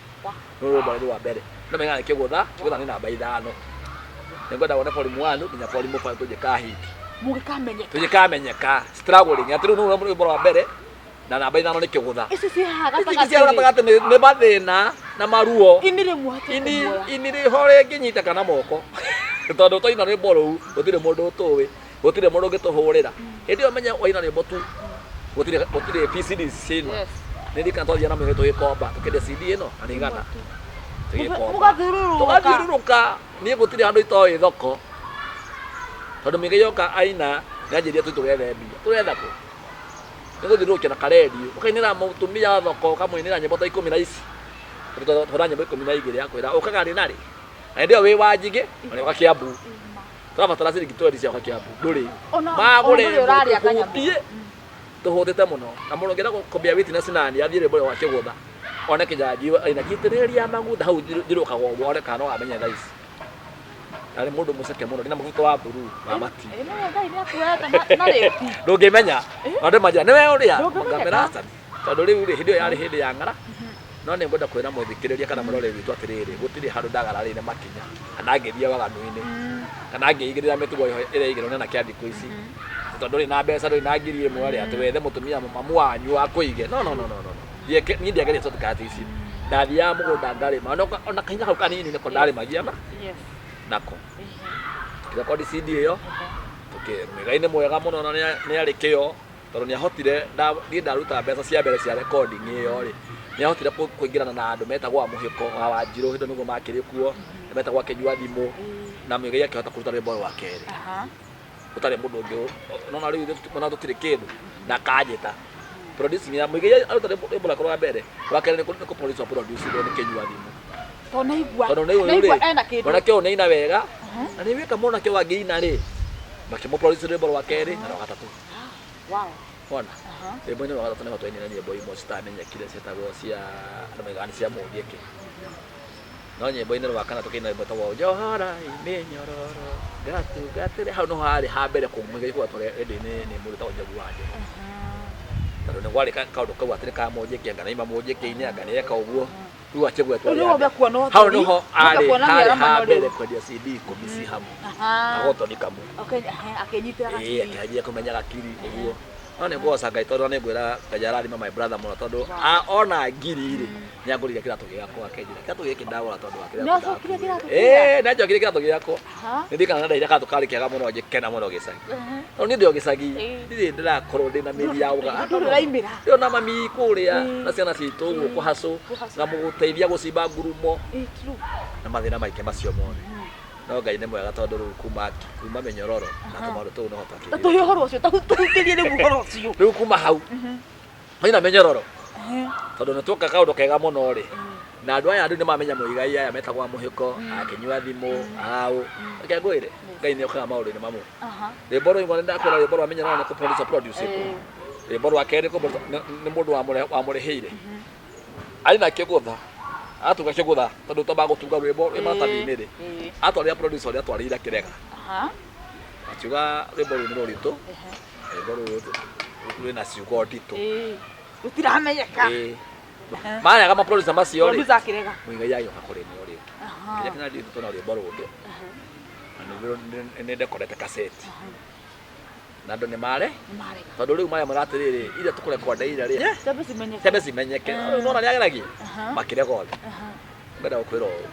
Nĩ rwĩmbo rwa mbere no menyaga nĩ kĩgũtha. Kĩgũtha nĩ namba 5. Nĩngwenda wone volume 1 nginya volume 5 tũnjĩka hit. Mũgĩkamenyeka. Tũgĩkamenyeka struggling atĩ rĩu nĩ rwĩmbo rwa mbere na namba 5 nĩ kĩgũtha. Ici ciĩ haha Ici cia gatagatĩ rĩ, gatagatĩ nĩ mathĩna na maruo. Ini rĩmwe hatirĩ Ini kũmuoya. Ini rĩho rĩngĩnyitĩka na moko tondũ twaina rwĩmbo rũu gũtirĩ mũndũ ũtũĩ, gũtirĩ mũndũ ũngĩtũhũrĩra. Hĩndĩ ĩyo menye waina rwĩmbo tu gũtirĩ VCD ciainwo. Nĩ ndirikana twathiaga na mũingĩ tũgĩkomba tũkĩendia CD ĩno na nĩ 100 tũgĩkomba. Mũgathiũrũrũka. Tũgathiũrũrũka. Niĩ gũtirĩ handũ itoĩ thoko tondũ mĩingĩ yoka aina nĩanjĩrire tũthiĩ tũgethe mbia. Tũretha kũ? Nĩ gũthiũrũrũkia na karendio ũkainĩra mũtumia wa thoko, ũkamũinĩra nyĩmbo ta 10 na ici tũra nyĩmbo 12, akwĩra ũkaga rĩ na rĩ, na hĩndĩ ĩyo wĩ wa Njigĩ na nĩ ũka Kiambu, tũrabatara ciringi 20 cia ũka Kiambu ndũrĩ. Ona Magũre ndũrĩ ũrarĩa kanyamũ. Tũhũtie tũhũtĩte mũno, na mũndũ ũngĩenda kũmbia witness nani athiĩ rwĩmbo rwa kĩgũtha one kĩnjanji aina njitĩrĩria maguta hau njirũkaga ũguo, one kana no amenye thaa ici arĩ mũndũ mũceke mũno, ndĩna mũbuto wa blue wa mati. Ĩ, nĩwe Ngai nĩakuoete na rĩti. Ndũngĩmenya andũ manjĩra nĩwe ũrĩa. Ndũngĩmenyeka. Ngamera aca, tondũ rĩu rĩ, hĩndĩ ĩyo yarĩ hĩndĩ ya ng'ara. No nĩ ngwenda kwĩra mũthikĩrĩria kana mũroreri witũ atĩrĩrĩ, gũtirĩ handũ ndagararĩire makinya kana ngĩthiĩ waganu-inĩ kana ngĩigĩrĩra mĩtugo ĩho ĩrĩa ĩigĩrwo nĩ anake a thikũ ici, tondũ ndũrĩ na mbeca, ndũrĩ na 1000 rĩ, atĩ wethe mũtumia mamu wanyu akũige. No, no, no, no, no. Niĩ ndiageria shortcut ici. Ndathiaga mũgũnda ngarĩma ona kahinya kau kanini nĩko ndarĩmagia na nako tũkĩrekondi CD ĩyo. Mũigai nĩ mwega mũno na nĩ arĩ kĩo tondũ nĩ ahotire niĩ ndaruta mbeca cia mbere cia recording ĩyo rĩ, nĩ ahotire kũingĩrana na andũ metagwo a mũhĩko wa Wanjirũ, hĩndĩ ĩyo nĩguo makĩrĩ kuo, metagwo akĩnyua thimũ, na Mũigai akĩhota kũruta rwĩmbo rwa kerĩ gũtarĩ mũndũ ũngĩ. Nona rĩu ithuĩ ona tũtirĩ kĩndũ na kanjĩta producing ya Mũigai aruta rwĩmbo rwake rwa mbere, rwa kerĩ nĩ kũ produce produce nĩ kĩnyua thimũ. Tondũ naigua Tondũ nĩ ũyũ naigua rĩ, ena kĩndũ. Mwanake ũyũ nĩaina wega na nĩ wĩka mwanake ũyũ angĩina rĩ, makĩmũ produce rwĩmbo rwa kerĩ na rwa gatatũ. Wona rwĩmbo-inĩ rwa gatatũ nĩho twainire nyĩmbo imwe citamenyekire cietagwo cia andũ maigaga nĩ cia mũndiĩkĩ, no nyĩmbo-inĩ rwa kana tũkĩina rwĩmbo rwĩtagwo njohora mĩnyororo ngatungatĩre. Hau nĩho harĩ ha mbere kũmũiga kũgatwo redio-inĩ nĩ mũndũ wĩtagwo Njogu wa Njogu, tondũ nĩ kwarĩ kaũndũ kau atĩ nĩ ka mũnjĩki, anga nĩaima mũnjĩki-inĩ, anga nĩeka ũguo, rĩu akĩgwetwo Rĩu rĩa nĩguo mbere. mekuona ũtheri, Hau nĩho arĩ mekuona harĩ ha mĩaramano mbere rĩu. kwendia CD 10 ci hamwe agotoni kamwe. Akĩnyitĩra Ĩĩ. gakiri. Akĩanjia kũmenya gakiri ũguo, no nĩ ngũgoca Ngai tondũ nĩ ngwĩra Ngai arathima my brother mũno, tondũ ona ngiri rĩ, nĩ angũrĩire kĩratũ gĩakwa, akĩnjĩra kĩratũ gĩkĩ ndagũra tondũ wa kĩrĩa Nĩacokirie kĩratũ kĩrĩa? Ĩĩ, nĩ anjokirie kĩratũ gĩakwa. Nĩ ndirikana nĩ ndaire karatũ karĩ kega mũno, ngĩkena mũno gĩcagi tondũ niĩ ndĩ o gĩcagi, ndirĩ ndĩrakorwo ndĩ na mĩri ya ũga Ndũrĩ ũraimĩra. Ndĩ na mami kũrĩa na ciana citũ ũguo kũhacũ Kũhacũ. Na mũgũteithia gũcimba ngurumo Ĩĩ, true. Na mathĩna maingĩ macio mothe, no Ngai nĩ mwega tondũ rĩu kuma mĩnyororo na tũmaũndũ tũu noho Ta twakĩrĩire. tũhe ũhoro ũcio, ta tũhutĩrie rĩu ũhoro ũcio. Rĩu kuma hau maina mĩnyororo tondũ nĩ tuoka kaũndũ kega mũno rĩ. Na andũ aya andũ nĩ mamenya Mũigai aya metagwo a Mũhĩko, akĩnyua thimũ, aũ. Reke ngwĩre, Ngai nĩ okaga maũndũ-inĩ mamwe. Rwĩmbo rũu nĩ ndakwĩra rwĩmbo rwa Menya no nĩ kũ-produce produce ĩtwo. Rwĩmbo rwa kerĩ nĩ mũndũ wamũrĩhĩire. Arĩ na kĩgũtha, atuga kĩgũtha tondũ twambaga gũtunga rwĩmbo rwĩ maratathi-inĩ rĩ, atwarĩra producer ũrĩa atwarĩire akĩrega. Akiuga rwĩmbo rũu nĩ rũritũ, rwĩmbo rũu rwĩna ciugo nditũ. Rũtiramenyeka. Marega ma producer macio rĩ, Producer akĩrega. Muigai agĩũka kũrĩ niĩ o rĩngĩ. Kĩrĩa kĩnathiĩ tũna rwĩmbo rũngĩ. Na nĩ ndekorete kaseti. Na andũ nĩ mare Marega. tondũ rĩu maremwĩra atĩrĩrĩ, iria tũkũrekonda iria rĩ, Ciambe cimenyeke. ciambe cimenyeke. Rĩu nĩwona nĩageragia? Makĩrega othe. Ngwenda gũkwĩra ũũ.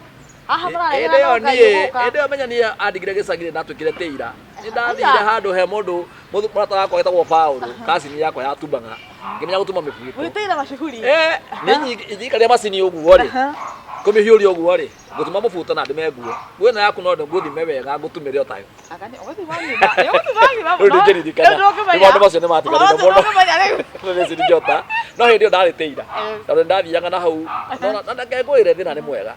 Haha Hĩndĩ mũraregana ĩyo no Ngai niĩ, ũgũka. hĩndĩ ĩyo menya niĩ andigire gĩcagi-inĩ ndatuĩkire tĩira. Nĩ ndathire handũ he mũndũ mũrata wakwa wetagwo Paũlũ, kacini yakwa yatumaga. Ngĩmenya gũtuma mĩbuto. Gwĩtĩira macihuri. Eh, nĩ ingĩikaria macini ũguo rĩ, kũmĩhiũria ũguo rĩ, ngũtuma mũbuto na ndũme nguo. Nguo ĩno yaku no ngũthime wega ngũtumĩre o tayo. Anga nĩ ũgũthiĩ wanyima. Nĩ ũgũthiĩ wanyima Rĩu mũno. ndingĩririkana. Rĩu ndũngĩmenya. Nĩ maũndũ macio nĩ matiganire Ũhoro ũcio mũno. ndũngĩmenya rĩu. Nĩ singĩhota. No hĩndĩ ĩyo ndarĩ tĩira. Eh. Tondũ ndathiaga na hau. Na reke ngwĩre thĩna nĩ mwega.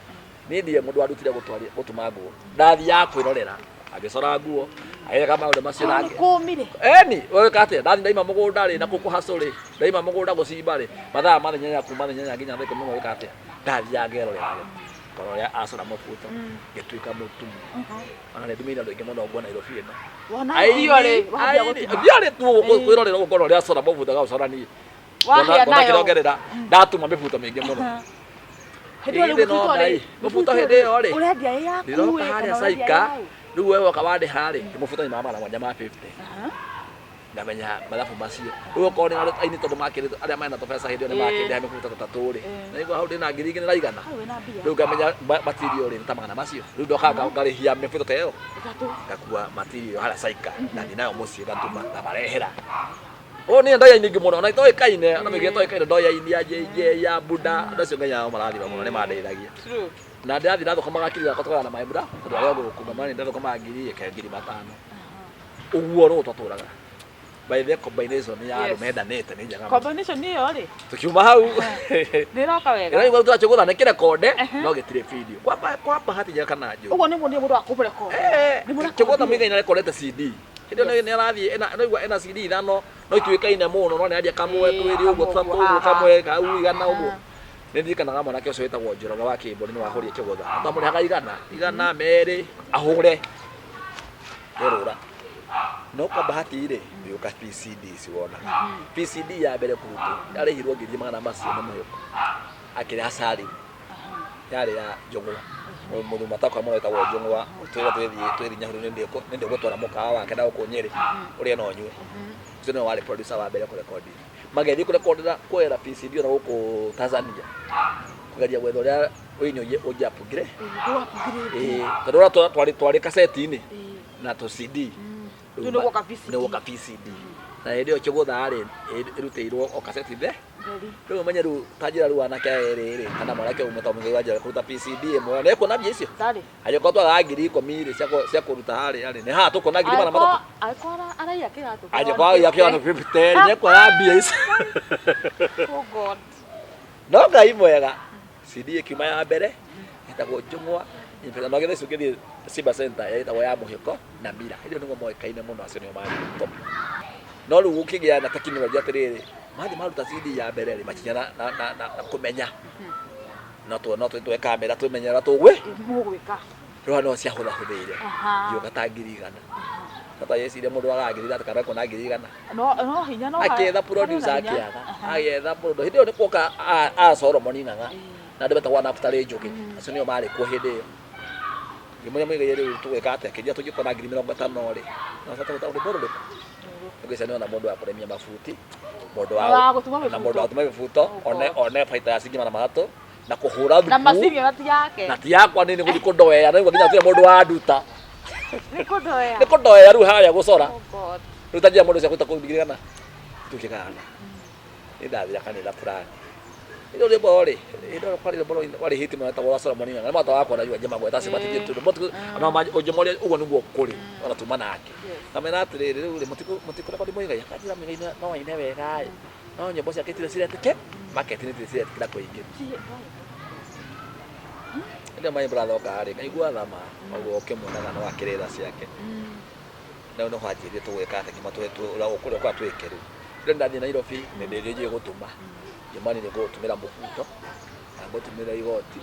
Niĩ ndirĩ mũndũ warutire gũtuma nguo. Ndathiaga kwĩrorera. Agĩcora nguo, agĩka maũndũ macio Nĩ nake. kũmire. Eni, weka atĩa? Ndathi ndaima mũgũnda rĩ, na kũu kũhacũ rĩ, ndaima mũgũnda gũcimba rĩ, mathaa ma thaa inyanya kuma thaa inyanya nginya thaa ikũmi na ĩmwe wĩka atĩa? Ndathiaga ngerorera ngorora ũrĩa acora mũbuto, ngĩtuĩka mũtumi. Ona nĩ ndumĩire andũ aingĩ mũno nguo Nairobi ĩno. Wona thiorĩ, wambia gũtuma. Thiorĩ tu kwĩrorera ũguo ngorora ũrĩa acora mũbuto agaucora niĩ. Wahĩa Ngona nayo. kĩrongerera, ndatuma mĩbuto mĩingĩ mũno. Hĩndĩ ĩyo rĩu Ĩĩ, no mũbuto rĩ, Ngai. Mũbuto hĩndĩ ĩyo rĩ, Ũrendia ĩ yaku Ndĩroka ĩ, harĩa kana ũrendia Saika, yaũ? rĩu we woka wandĩha rĩ, mũbuto nyumaga 750. Ngamenya mathabu macio. Rĩu okorwo nĩ arĩa aini tondũ makĩrĩ arĩa mena tũbeca hĩndĩ ĩyo nĩ makĩndĩha mĩbuto tũtatũ rĩ, naigua hau ndĩna ngiri igĩrĩ na igana. Hau wĩna mbia. Rĩu ngamenya material rĩ nĩ ta magana macio. Rĩu ndokaga ngarĩhia mĩbuto ta ĩyo, Ĩtatũ. ngakua material harĩa Saika, ngathiĩ nayo mũciĩ ngatuma, ngamarehera. Ũũ niĩ ndoĩ aini aingĩ mũno, ona itoĩkaine, ona mĩingĩ itoĩkaine, ndoĩ aini a JJ, a Buda, andũ acio Ngai amarathima mũno nĩ mandeithagia. True. Na ndĩrathiĩ ndathũkũmaga kiri yakwa tũgana na maĩ mbura, tondũ arĩa gũkũ ngamani ndathũkũmaga ngiri ĩke 5,000. Ũguo nĩguo twatũraga. By the combination ya andũ Yes. mendanĩte nĩ njega mũno. Combination ĩyo rĩ, Tukiuma hau. nĩ ĩroka wega. Ĩraigua tũracũgũtha nĩ kĩrekonde no gĩtirĩ video. Kwa bahati njega kana njũru. Ũguo nĩ mũndũ mũndũ wa kũmũrekondi. Eh, Nĩ mũrekondi. kĩgũtha mũigai nĩarekondete CD. Hĩndĩ ĩyo nĩ arathiĩ ena no igua ena CD ithano no ituĩkaine mũno no nĩarendia kamwe Ĩĩ, twĩrĩ ũguo kamwe tũtatũ ũguo, ũguo aha. kamwe kau igana ũguo. Nĩ ndirikanaga mwanake ũcio wĩtagwo Njoroge wa Kĩmbũri nĩ wahũrire kĩgũtha. Twamũrĩhaga igana, igana merĩ ahũre. Nĩrũra. No kwa bahati rĩ, gĩũka PCD ici wonaga. PCD ya mbere kũrutwo yarĩhirwo ngiri magana macio nĩ mũhĩko. Akĩrĩha Salim. Yarĩ ya Njũng'wa. Mũthuri matakwa mũno wĩtagwo Njũng'wa, twĩra twĩthiĩ twĩthiĩ Nyahururu nĩ ndĩgũtwara mũkawa wake na gũkũ Nyĩrĩ ũrĩe na ũnyue. Ũcio nĩwe warĩ producer wa mbere kũrekondi. Magĩthiĩ kũrekondera kũera PCD ona gũkũ Tanzania. Kũgeria gwetha ũrĩa ũini ũngĩ upgrade. Ĩĩ, tondũ ũrĩa twarĩ twarĩ kaseti-inĩ na tũ CD. Rĩu nĩ guoka VCD. Nĩ guoka VCD. Na hĩndĩ ĩyo kĩgũtha rĩ, ĩrutĩirwo o kaseti the. Rĩu ũmenye rĩu ta njĩra rĩu anake aya erĩ rĩ, kana mwanake ũmwe ta mũthuri wa njĩra kũruta PCD ĩmwe, nĩ ekuona mbia icio? Ndarĩ. Angĩkorwo twagaga 10,000 rĩ, cia kũruta harĩa rĩ, nĩ haha tũkuona 300,000. Angĩkorwo araiya kĩratũ. Angĩkorwo araiya kĩratũ 50 rĩ, nĩ ekuoya mbia icio. Oh God. No Ngai mwega, CD ĩkiuma ya mbere, ĩtagwo Njũng'wa, na githĩ ũcio ũngĩthiĩ Simba Center ĩtagwo ya Mũhĩko na Mira. Hĩndĩ ĩyo nĩguo moĩkaine mũno, acio nĩo marĩ top. No rĩu gũkĩgĩa na tekinoronjĩ atĩrĩrĩ, mathiĩ maruta CD ya mbere rĩ, makinya na kũmenya. No tũe kamera tũmenye ũrĩa tũgwĩ. Mũgwĩka. Rĩu haha no ciahũthahũthĩire. Ngĩũka ta 100,000. Tata yeciria mũndũ wagaga 100,000 kana ekuona 100,000. No no hinya no. Akĩetha producer akĩaga. Agĩetha mũndũ. Hĩndĩ ĩyo nĩ kuoka a Solomon Ng'ang'a. Na andũ metagwo Naftali Njũgĩ. Acio nĩo marĩ kuo hĩndĩ ĩyo. Ngĩmũria mũigai rĩu tũgwĩka atĩa? Akĩnjĩra tũngĩkona 50,000 rĩ, no tũhote kũruta rwĩmbo rũrĩkũ? Ngĩciria nĩona mũndũ wa kũrĩmia mabuti, mũndũ wa Wa gũtuma na mũndũ wa mĩbuto. gũtuma mĩbuto, Oh one God. one baita ya ciringi 300 na kũhũra Na thubu. macini ona ti yake. Na ti yakwa nĩ gũthiĩ kũndoea, na nginya gũtirĩ mũndũ wanduta. Nĩ kũndoea. Nĩ kũndoea rĩu harĩa gũcora. Oh God. Rĩu ta njĩra mũndũ ũcio akũruta kũu ngiri igana. Tũkĩgana. Nĩ ndathire kanitha fulani. Hĩndĩ ĩyo rwĩmbo rĩ, hĩndĩ ĩyo kwarĩ rwĩmbo rwarĩ hit mũno rwetagwo rwa Solomon Ng'ang'a. Nĩ mwata wakwa na njema gweta acio matingĩ tondũ ona ũngĩmoria ũguo nĩguo kũrĩ ona tuma nake. Ngamera atĩrĩrĩ rĩu rĩ mũtikũrekondi Muigai. Akanjĩra Muigai no aine wega ĩ, no nyĩmbo ciake itirĩ ciretĩkĩra market-inĩ itirĩ ciretĩkĩra kũingĩrio. Hĩndĩ ĩyo my brother oka rĩ, ngaigua tha ma, ũguo ũkĩmuonaga no akĩrĩ tha ciake. Na rĩu nĩho anjĩrire tũgwĩka atĩa nginya ũrĩa ũkũrĩa twĩke rĩu. Rĩu ndathiĩ Nairobi, nĩ ndĩrĩ njũĩ gũtuma. Ngĩmwĩra niĩ nĩngũgũtumĩra mũbuto, na ngũtumĩre igoti,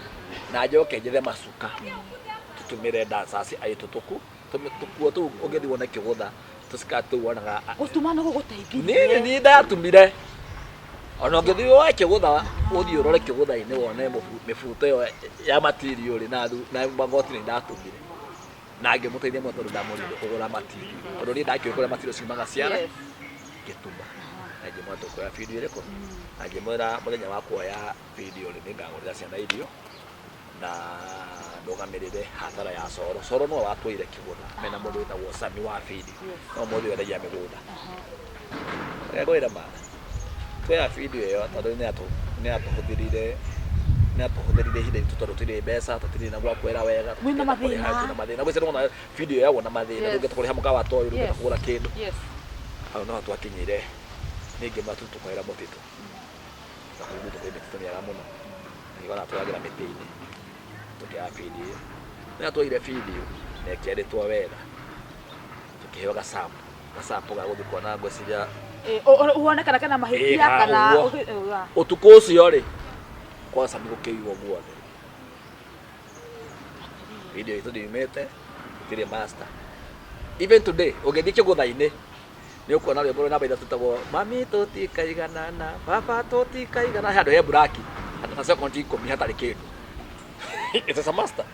na njoke njethe macuka, tũtumĩre dancers aitũ tũku, tũkuo tũu ũngĩthiĩ wone kĩgũtha, tũskirt tũu wonaga Gũtuma nĩ gũgũteithirie. Niĩ nĩ ndatumire. Ona ũngĩthiĩ woe kĩgũtha, ũthiĩ ũrore kĩgũtha-inĩ wone mĩbuto ĩyo ya material rĩ, na na magoti nĩ ndatumire. Na ngĩmũteithia mũno tondũ ndamũrire kũgũra material. Tondũ niĩ ndakĩũĩ kũrĩa material ciumaga ciara, ngĩtuma. Na ngĩmwĩra tũkuoya video ĩrĩkũ? Na ngĩmwĩra mũthenya wa kuoya video rĩ, nĩngagũrĩra ciana irio na ndũgamĩrĩre hathara ya coro. Coro nĩwe watwaire kĩgũtha mena mũndũ wĩtagwo Sami wa video. No mũthĩ wendagia mĩgũnda. Reke ngwĩre ma, tuoya video ĩyo tondũ nĩ yatũhũthĩrire ihinda ritũ tondũ tũtirĩ mbeca, tũtirĩ na gwa kwĩra wega, Mwĩna tũtingĩhota kũrĩha, mathĩna. twĩna mathĩna. Gwĩciria nĩwona video yoyagwo na mathĩna, ndũngĩhota kũrĩha mũkawa ta ũyũ, ndũngĩhota kũgũra kĩndũ. Hau noho twakinyire, niĩ ngĩmwĩra tu tũkoera mũtitũ. Na kũu gwitũ kwĩ mĩtitũ mĩega mũno. Na nĩgetha twoyagĩra mĩtĩ-inĩ, tũkĩoya video ĩyo. Rĩrĩa tuoire video na ĩkĩeditwo wega, tũkĩheo gasample, gasample ga gũthiĩ kuona ngwĩciria Wone kana kena mahĩtia kana ũguo. Ũtukũ ũcio rĩ, kwa Sami gũkĩiywo guothe. Video itũ ndiumĩte, gũtirĩ master. Even today, ũngĩthiĩ kĩgũtha-inĩ, nĩ ũkuona rwĩmbo rwĩ namba ithatũ rwĩtagwo mami tũtikaiganana, baba tũtikaigana, he handũ he buraki, na sekondi 10 hatarĩ kĩndũ. It's a master.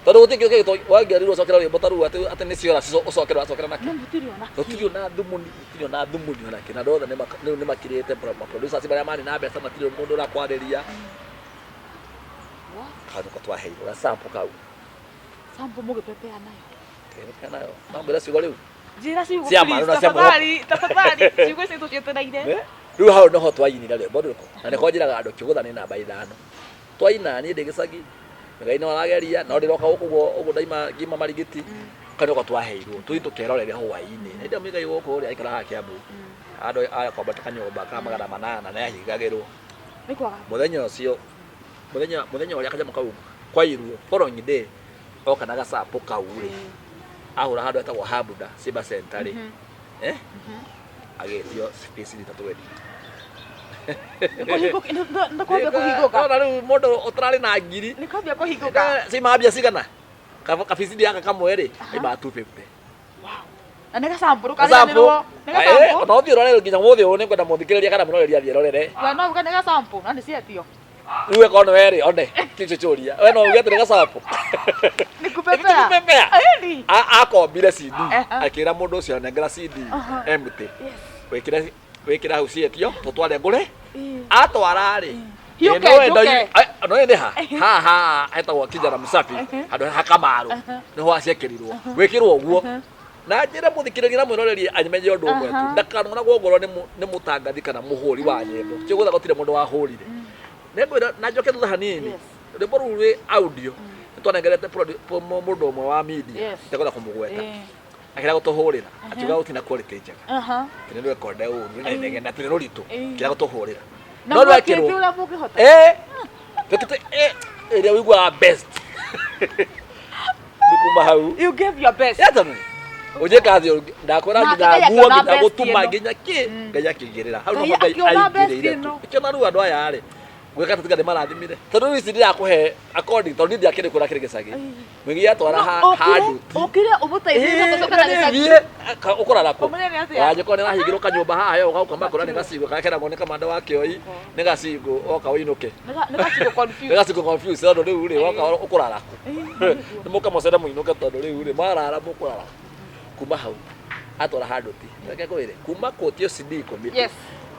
Tondũ gũtirĩ kĩndũ kĩngĩ wangĩarirwo ũcokere rwĩmbo ta rũu atĩ nĩ ciora ũcokere ũracokera nakĩ. No mũtirĩ ona kĩ. Tũtirĩ ona thumuni, gũtirĩ ona thumuni ona kĩ. Na andũ othe rĩu nĩ makirĩte, ma producers marĩa marĩ na mbeca matirĩ mũndũ ũrakwarĩria. Kau nĩko twaheirwo, gasample kau. Sample mũgĩpepea nayo. Tũgĩpepea nayo. No ngwĩre ciugo rĩu. Njĩra ciugo Cia please, ma, na cia mwĩhoko. tafadhali, tafadhali, ciugo ici tũcietereire. Eh? Rĩu hau noho twainire rwĩmbo rũrĩkũ? Na nĩko njĩraga andũ kĩgũtha nĩ namba ithano. Twaina niĩ ndĩ gĩcagi, Ngai no arageria, no ndĩroka gũkũ ũguo ũguo ndaima ngiuma Marigiti. Kau nĩko twaheirwo, tũthiĩ tũkerorere hwaĩ-inĩ. Hĩndĩ ĩyo Mũigai gũkũ rĩ, aikaraga Kiambu. Handũ akombete kanyũmba ka 800 na yahingagĩrwo. Nĩ kwaga. Mũthenya ũcio, mũthenya ũrĩa kanyamũ kau kwairwo, following day, oka na gasample kau rĩ, ahũra handũ hetagwo Habuda Cyber Center rĩ, agĩtio space rita 20. Nĩ kwambia kũhingũka. Nona rĩu mũndũ ũtararĩ na ngiri. Nĩ kwambia kũhingũka. Ciumaga mbia cigana? Kabicindi gaka kamwe rĩ, kaimaga 250. Na nĩ gasample kariganĩrwo. Nĩ gasample. Ona ũthiĩ ũrore nginya ũmũthĩ ũyũ nĩngwenda mũthikĩrĩria kana mũroreria athiĩ arorere. We no uge nĩ gasample na nĩ cietio. Rĩu ĩkorwo nĩ we rĩ, one, kĩu kĩũria. We no uge atĩ nĩ gasample. Nĩ kupepea. Kupepea. Ĩni. Akombire CD, akĩra mũndũ ũcio nengera CD empty. Wĩkĩre wĩkĩre hau cietio, tũtware ngũre. Atwara rĩ, Hiũke, hiũke. no nĩ ha haha hetagwo kijana msafi handũ ha Kamaru nĩho aciekĩrirwo gwĩkĩrwo ũguo na njĩre mũthikĩrĩria na mwĩrorerie amenye ũndũ ũmwe tu ndakanonagwo ngoro nĩ mũtangathi kana mũhũri wa nyĩmbo kĩgũtha gũtirĩ mũndũ wahũrire nĩngwĩra na njoke thutha hanini rwĩmbo rũu rwĩ audio nĩtwanengerete mũndũ ũmwe wa media ndekwenda kũmũgweta akĩra gũtũhũrĩra akiuga gũtirĩ na quality njega atĩ nĩ rwekonde ũru rwĩna inegene atĩ nĩ rũritũ kĩra gũtũhũrĩra Na no mwekĩte rwekĩrwo ũrĩa mũngĩhota. Twekĩte ĩrĩa ũiguaga best nĩ kuma hau. You gave your best. Yatanu ũnjĩka thĩ ndakwĩra Nake nginya Ngai nguo akĩona nginya best gũtuma ĩno. nginya kĩ Ngai akĩigĩrĩra hau Ngai noho Ngai akĩona best aigĩrĩire tu ĩno. ĩkĩona rĩu andũ aya rĩ gwĩka tatiga nĩ marathimire tondũ rĩu ici ndĩrakũhe according tondũ niĩ ndiakĩrĩ kũrĩa kĩrĩ gĩcagi mũingĩ atwara handuti Ũkire ũmũteithie gũcoka na gĩcagi. Ũkũrara kũ? Ũmũthĩ nĩ atĩa? Wanjĩkorwo nĩ wahingĩrwo kanyũmba haha yo ũgaũka makũra nĩ gacigũ karĩa keragwo nĩ kamanda wa kĩoi nĩ gacigũ woka ũinũke. Nĩ gacigũ confused. Nĩ gacigũ confused tondũ rĩu rĩ woka ũkũrara kũ? Nĩ mũka mũcere mũinũke tondũ rĩu rĩ marara mũkũrara kuma hau atwara handũ ti reke ngwĩre kuma kũtio CD 10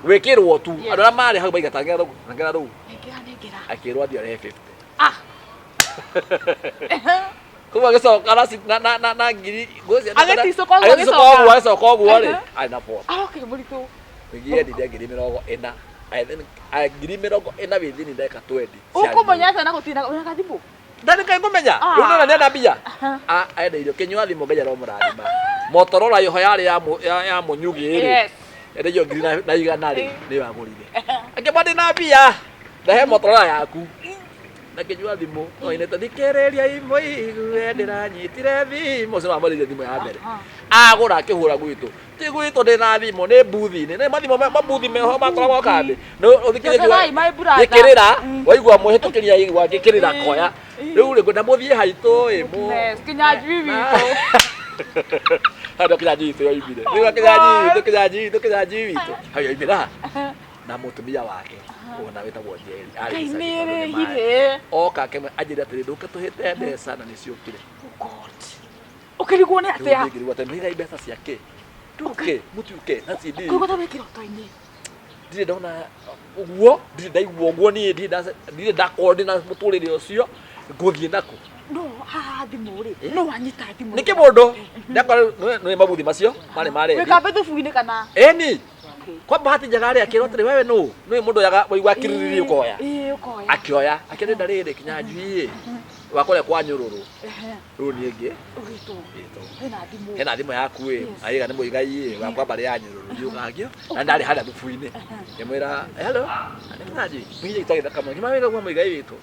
gwĩkĩrwo tu andũ arĩa marĩ hau maigata ngera rũu ngera rũu Nengera, nengera. Akĩrwo athiĩ arehe 50. Ah. Kuma agĩcoka na ngiri Agĩticũka ũguo agĩticũka agĩcoka. ũguo agĩcoka ũguo rĩ arĩ na 40. Arokire mũritũ. Ningĩ yendirie 40,000, I think, 40,000 within ndagĩka 20. Ũkũmenya atĩa na gũtirĩ na wĩna gathimũ? Ndani kaĩ ngũmenya rĩu nona nĩenda mbia endeirio kĩnyua thimũ Ngai aromũrathima Motorola yoho yarĩ ya mũnyugĩ rĩ endeirio ngiri na igana rĩ nĩyo agũrire akĩmba ndĩ na mbia ndahe Motorola yaku. Na ngĩnyua thimũ oinĩte thikĩrĩria imũigue ndĩranyitire thimũ ũcio wamũrĩire thimũ ya mbere. Agũra akĩhũra gwitũ, ti gwitũ ndĩna thimũ nĩ mbuthi-inĩ, nĩ mathimũ mambuthi meho makoragwo kambĩ. Nĩ ũthikĩrĩrie Njokerai, my brother. gĩkĩrĩra waigua mũhĩtũkĩri aigua ngĩkĩrĩra koya rĩu rĩ ngwenda mũthiĩ haitũ ĩ mũ Goodness, Kinyanjui witũ. Hau ndio Kinyanjui witũ yoimire. Rĩu Kinyanjui witũ, Kinyanjui witũ, Kinyanjui witũ. Hau yoimire na mũtumia wake ona wĩtagwo Njeri. Arĩ Ngai gĩcagi nĩ tondũ nĩ maĩ. ĩrĩhire. Oka akĩmwe anjĩra atĩrĩ ndũke tũhĩte mbeca na nĩciũkire. God. Ũkĩrigwo nĩ Rĩu atĩa? niĩ ngĩrigwo atĩ mũigai mbeca cia kĩ? Tũke, mũtiũke na CD. Kũigua ta wĩ kĩroto-inĩ. Ndirĩ ndona ũguo, ndirĩ ndaigua ũguo niĩ, ndirĩ ndakorwo ndĩna mũtũrĩre ũcio, ngũthiĩ nakũ? No haha thimũ rĩ, no wanyita thimũ. Nĩkĩ mũndũ ndakora nĩ mabuthi macio marĩ ma Wĩ rendi. kambĩ thubu-inĩ kana? Ĩni, Okay. kwa bahati njega rĩ akĩrwo atĩrĩ wewe nũ? Nĩ mũndũ oyaga waigua akiriririe ũkoya. Ĩĩ ũkoya. Akĩoya, akĩrenda rĩrĩ Kinyanjui ĩ, wakũrĩa kwa Nyũrũrũ. Rĩu niĩ ngĩ Ũgĩtwo. ngĩtwo. Hena thimũ. Hena thimũ yaku ĩ, aiga nĩ Mũigai ĩ, wakwa mbarĩ ya Nyũrũrũ ndiũkangio. Na ndarĩ harĩa thubu-inĩ. Ngĩmwĩra, hello, nĩ Kinyanjui. Mũigai twagĩthaka mũno. Ngĩmwĩra wĩra Mũigai witũ.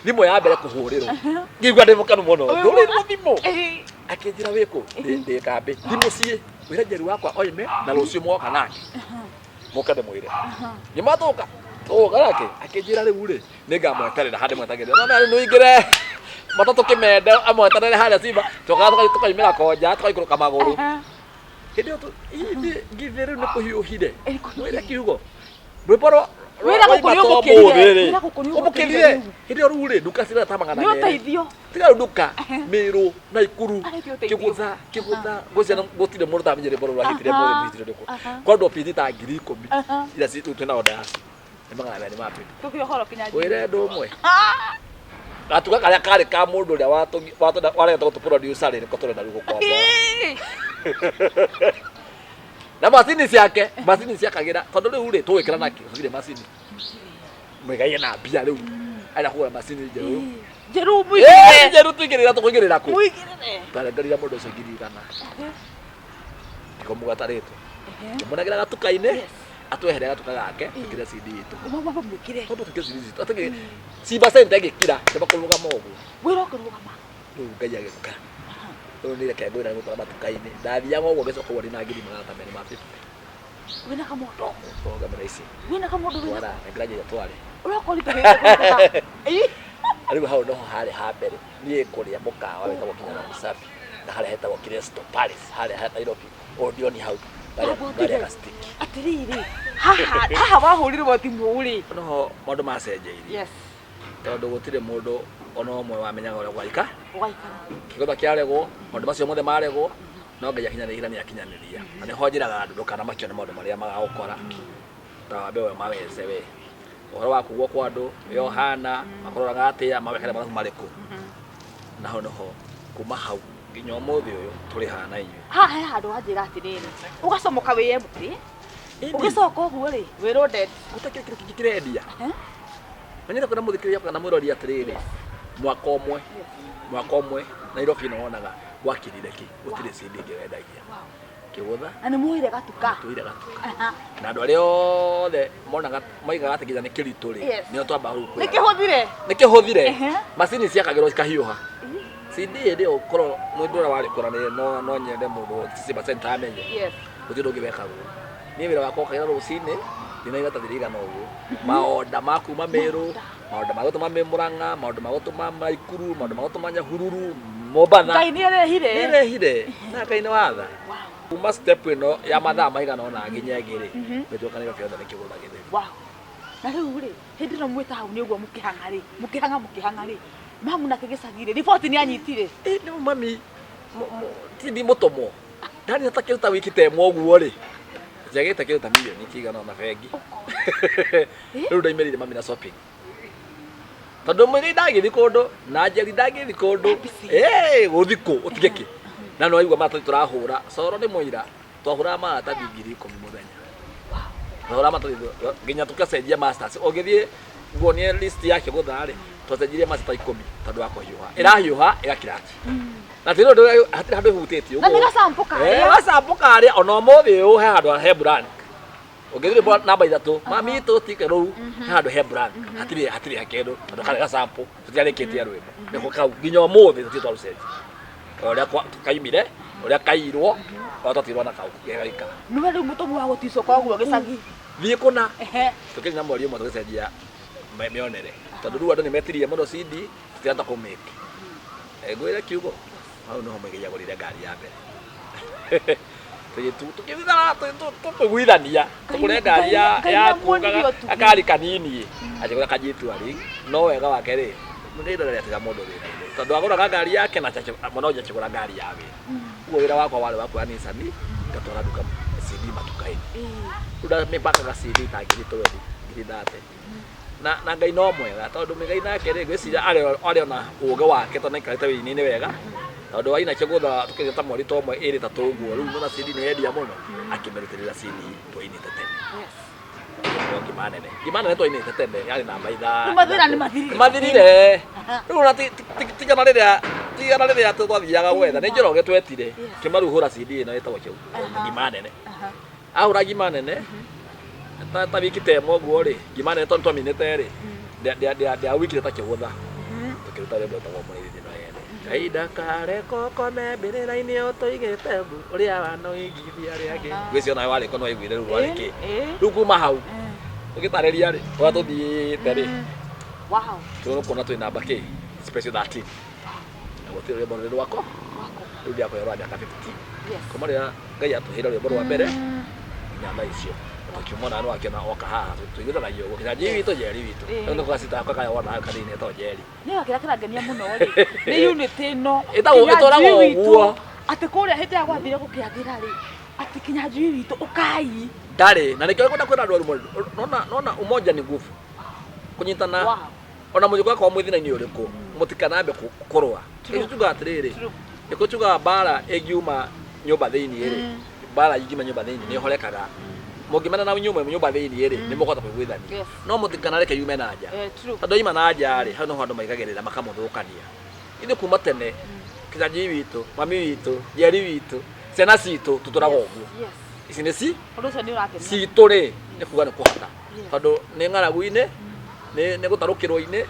Thimũ ya mbere kũhũrĩrwo. Ngĩigua ndĩ mũkenu mũno. Ndũrĩrwo thimũ. Ĩĩ. Akĩnjĩra wĩkũ? Ndĩ kambĩ. Ndĩ mũciĩ. Wĩra Njeri wakwa oime na rũciũ mwoka nake. Mũke ndĩmwĩre. Nĩmatũka. Tũka nake. Akĩnjĩra rĩu rĩ, nĩngamweterera handũ mwetagĩrĩra. No rĩu nĩũingĩre matatũ kĩmende amweterere harĩa Simba. Tũkaga tũkaimĩra konja tũkaikũrũka magũrũ. Hĩndĩ ĩyo githĩ rĩu nĩ kũhiũhire. Mwĩre kiugo. Rwĩmbo rwa Wĩra gũkũ nĩ ũmũkĩrire. Wĩra gũkũ nĩ ũmũkĩrire. ũmũkĩrire. Hĩndĩ ĩyo rĩu rĩ, nduka cireta ta magana Nĩ merĩ. ũteithio. Tiga rĩu nduka Mĩrũ Naikuru Arĩtie ũteithio. kĩgũtha kĩgũtha ngũcia gũtirĩ mũndũ ũtamenyire rwĩmbo rũrũ rwahĩtire Aha. mũthĩ mũhĩtire rĩkũ Aha. kwa ndũ biti ta 10,000 Aha. ira ci twĩna order yacio nĩ 200 ma fifty. Tũkĩre ũhoro Kinyanjui. Wĩre ũndũ ũmwe gatuka karĩa karĩ ka mũndũ ũrĩa wareta gũtũ producer rĩ nĩko tũrenda rĩu gũkombora Ĩĩ. na macini ciake macini ciakagĩra tondũ rĩu rĩ tũgwĩkĩra nakĩ gũtirĩ macini Mũigai ena mbia rĩu arenda kũgũra macini njerũ. Njerũ Ĩĩ, mũigĩrĩre. njerũ tũingĩrĩra tũkũingĩrĩra kũ? Mũigĩrĩre. Twarengerire mũndũ ũcio 100,000. Ndikũmũgweta rĩtwa. Ngĩmũnengera gatuka-inĩ atwehere gatuka gake twĩkĩre CD itũ. Wamba mwĩkĩre. Twambe twĩkĩre CD citũ. Atĩ Simba Center ĩgĩkira kĩamba kũrũgama ũguo. Wĩra ũkĩrũgama. Rĩu Ngai agĩũka. Rĩu nĩ reke ngwĩra nĩgũtwara matuka-inĩ. Ndathiaga ũguo ngĩcoka ũguo ndĩna 250,000. Wĩna kamondo. Ũtonga mĩraici. Wĩna kamondo wĩna. Twara, nengera nginya tware. Ũrakoritũhĩte kũrũgama. Ĩĩ. Rĩu hau noho harĩ ha mbere niĩ kũrĩa mũkawa wĩtagwo Kinyaga Msafi na harĩa hetagwo Crystal Palace harĩa ha Nairobi Odeon hau ngarĩa ga stick. Atĩrĩrĩ, haha haha wahũrirwo thimũ rĩ. Noho maũndũ macenjeirie. Yes. Tondũ gũtirĩ mũndũ ona ũmwe wamenyaga ũrĩa gwaika. Ũgaikara. Kĩgũtha kĩaregwo, maũndũ macio mothe maregwo, no Ngai akinyanĩria nĩ akinyanĩria. Na nĩho njĩraga andũ ndũkanamakio nĩ maũndũ marĩa magagũkora. Ta wambe we mawece we. Ũhoro wa kugwo kwa andũ, we ũhana, makũroraga atĩa, mawekere mathabu marĩkũ. Na hau nĩho kuma hau nginya ũmũthĩ ũyũ tũrĩ haha na inyuĩ. Haha he handũ wanjĩra atĩrĩrĩ, ũgacomoka wĩ empty, ũgĩcoka ũguo rĩ, wĩ loaded. Gũtakĩrĩ kĩndũ kĩngĩ kĩrendia. Menyete kwĩra mũthikĩrĩria kana mwĩrori atĩrĩrĩ, mwaka ũmwe Nairobi ĩno wonaga gwakirire kĩ, gũtirĩ CD ĩngĩ wendagia. Kĩgũtha. Na nĩ muoire gatuka. Tuoire gatuka. Na andũ arĩa othe monaga maigaga atĩ nginya nĩ kĩritũ rĩ, nĩo twambaga rĩu kwĩra. Nĩ kĩhũthire. Nĩ kĩhũthire. Macini ciakagĩrwo cikahiũha. CD hĩndĩ ĩyo korwo mũndũ ũrĩa warĩ kũra no nyende mũndũ Simba Center amenye. Gũtirĩ ũndũ ũngĩ wekagwo. Niĩ wĩra wakwa okagĩra rũcinĩ ndĩna iratathi rĩigana ũguo. Maonda ma kuma Meru, maonda ma gũtũma Murang'a, maũndũ ma gũtũma Naikuru, maũndũ ma gũtũma Nyahururu, Mombatha. Ngai nĩ arehire. Nĩ arehire. Na Ngai nĩ watha. Kuma step ĩno ya mathaa maigana ũna nginya ĩngĩ rĩ, mĩtuĩka nĩ yothe nĩ kĩgũtha gĩtheri. Wow. Na rĩu rĩ, hĩndĩ ĩno mwĩ taũni ũguo mũkĩhang'a rĩ, mũkĩhang'a mũkĩhang'a rĩ, mamu nake gĩcagi rĩ, riboti nĩ anyitire? Ĩ nĩ mami, ti ndi mũtũmwo. Ndani ta kĩndũ ta wiki ta ĩmwe ũguo rĩ, njagĩte kĩndũ ta mirioni kĩigana ũna bengi. Rĩu ndaimĩrĩire mami na shopping. Tondũ mwĩrĩ ndangĩthiĩ kũndũ na Njeri ndangĩthiĩ kũndũ. Ĩĩ gũthiĩ kũ ũtige kĩ. Na nĩ waigua maratathi tũrahũra. Coro nĩ mũira. Twahũraga maratathi 10,000 mũthenya. Twahũraga maratathi nginya tũgacenjia masters. Ũngĩthiĩ nguonie list ya kĩgũtha rĩ, twacenjirie master 10 tondũ wa kũhiũha. Ĩrahiũha ĩgakirachi. Na ti ũndũ hatirĩ handũ ĩhutĩtie Na nĩ gacampũ karĩa. Gacampũ karĩa ona ũmũthĩ ũyũ he handũ he blank. Ũngĩthiĩ rwĩmbo namba ithatũ, mami tũtike rũu, he handũ he blank, hatirĩ hatirĩ he kĩndũ, tondũ karĩ ga sample, tũtiarĩkĩtie rwĩmbo. Nĩko kau nginya ũmũthĩ tũtirĩ twarũcenjia. O ũrĩa kaimire, ũrĩa kairwo, o twatigirwo na kau gĩgaikara. Nĩwe rĩu mũtũmwo wa gũticwo koguo gĩcagi. Thiĩ kũna. Ehe. Tũkĩrĩ na mweri ũmwe tũgĩcenjia mĩonere. Tondũ rĩu andũ nĩ metirie mũno CD, tũtirahota kũmĩke. Ngwĩre kiugo, hau nĩho Muigai agũrire ngari ya mbere. Tũgĩthiaga tũkĩiguithania tũgũre ngari ya Ngai ya nĩamuonirie ũtugi. gakari kanini akĩgũra kajitwari no wega wake rĩ Ngai ndarĩ atiga mũndũ wĩra-inĩ tondũ agũraga ngari yake na mũno nja akĩgũra ngari ya wĩra ũguo wĩra wakwa warĩ wa kuoya Nissan ngatwara nduka CD matuka-inĩ rĩu ndamĩpakaga CD ta ngiri twendi ngiri thate na Ngai no mwega tondũ Ngai nake rĩ ngwĩciria arĩ ona ũgĩ wake tondũ nĩaikarĩte wĩra-inĩ wega tondũ waina kĩgũtha tũkĩgĩa ta mweri ta ũmwe ĩrĩ tatũ ũguo rĩu nona CD nĩ yendia mũno akĩmĩrutĩrĩra CD twainĩte tene. Ĩtagwo ngima nene ngima nene twainĩte tene yarĩ namba itha Rĩu mathĩna nĩ mathirire. mathirire rĩu ona tigana rĩrĩa twathiaga gwetha nĩ Njoroge twetire kĩmaru hũra CD ĩno ĩtagwo ngima nene ahũra ngima nene ta wiki ta ĩmwe ũguo rĩ ngima nene tondũ twaminĩte rĩ ndĩawikire ta kĩgũtha tũkĩruta rwĩmbo rwĩtagwo mũrĩithi no ene kahinda kareko kome mbĩrĩra-inĩ ũtũigĩte mbu ũrĩa wanoigithia arĩa angĩ ngwĩciria nawe warĩko no waiguire rĩu rwarĩ kĩ rĩu kuma hau ũgĩtarĩria rĩ ũrĩa tũthiĩte rĩ Wow. tũkuona twĩ namba kĩ special 13 na gũtirĩ rwĩmbo rũrĩ rwako rĩu ndĩrakwĩra rwa mĩaka 15 kuma rĩrĩa Ngai atũheire rwĩmbo rwa mbere nginya thaa icio tũkiuma na wakĩona oka haha tũiguithanagia ũguo kinya njii witũ njeri witũ rĩu nĩko gacita gakwa karĩa wona hau kanini etagwo njeri Nĩ kĩrĩa kĩrangenia mũno rĩ nĩ unit ĩno Ĩtagwo- Kinya ĩtũraga njui witũ, ũguo. atĩ kũrĩa hĩndĩ ĩrĩa gwathire gũkĩagĩra rĩ atĩ kinya njui witũ ũkai ndarĩ na nĩkĩo ngwenda kwĩra andũ arũme nona nona umoja ni nguvu kũnyitana Wow. ona mũthĩ gwakorwo mwĩ thĩna-inĩ ũrĩkũ mũtikanambe kũrũa True. nĩkĩo tugaga atĩrĩrĩ True. nĩkĩo tugaga mbara ĩngiuma nyũmba thĩinĩ rĩ mbara ingiuma nyũmba thĩinĩ nĩ ĩhorekaga mũngĩmena na nyũmba nyũmba thĩinĩ rĩ nĩ mũkũhota kũiguithania Yes. no mũtikanareke yume na nja Eh, true. tondũ ima na nja rĩ hau nĩho andũ maigagĩrĩra makamũthũkania ithuĩ kuma tene kĩjanji witũ mami witũ njeri witũ ciana citũ tũtũraga ũguo Yes. ici nĩ ci Ũndũ ũcio nĩ ũrangenia. citũ rĩ nĩ kuga nĩ kũhata tondũ nĩ ng'aragu-inĩ nĩ gũtarũkĩrwo-inĩ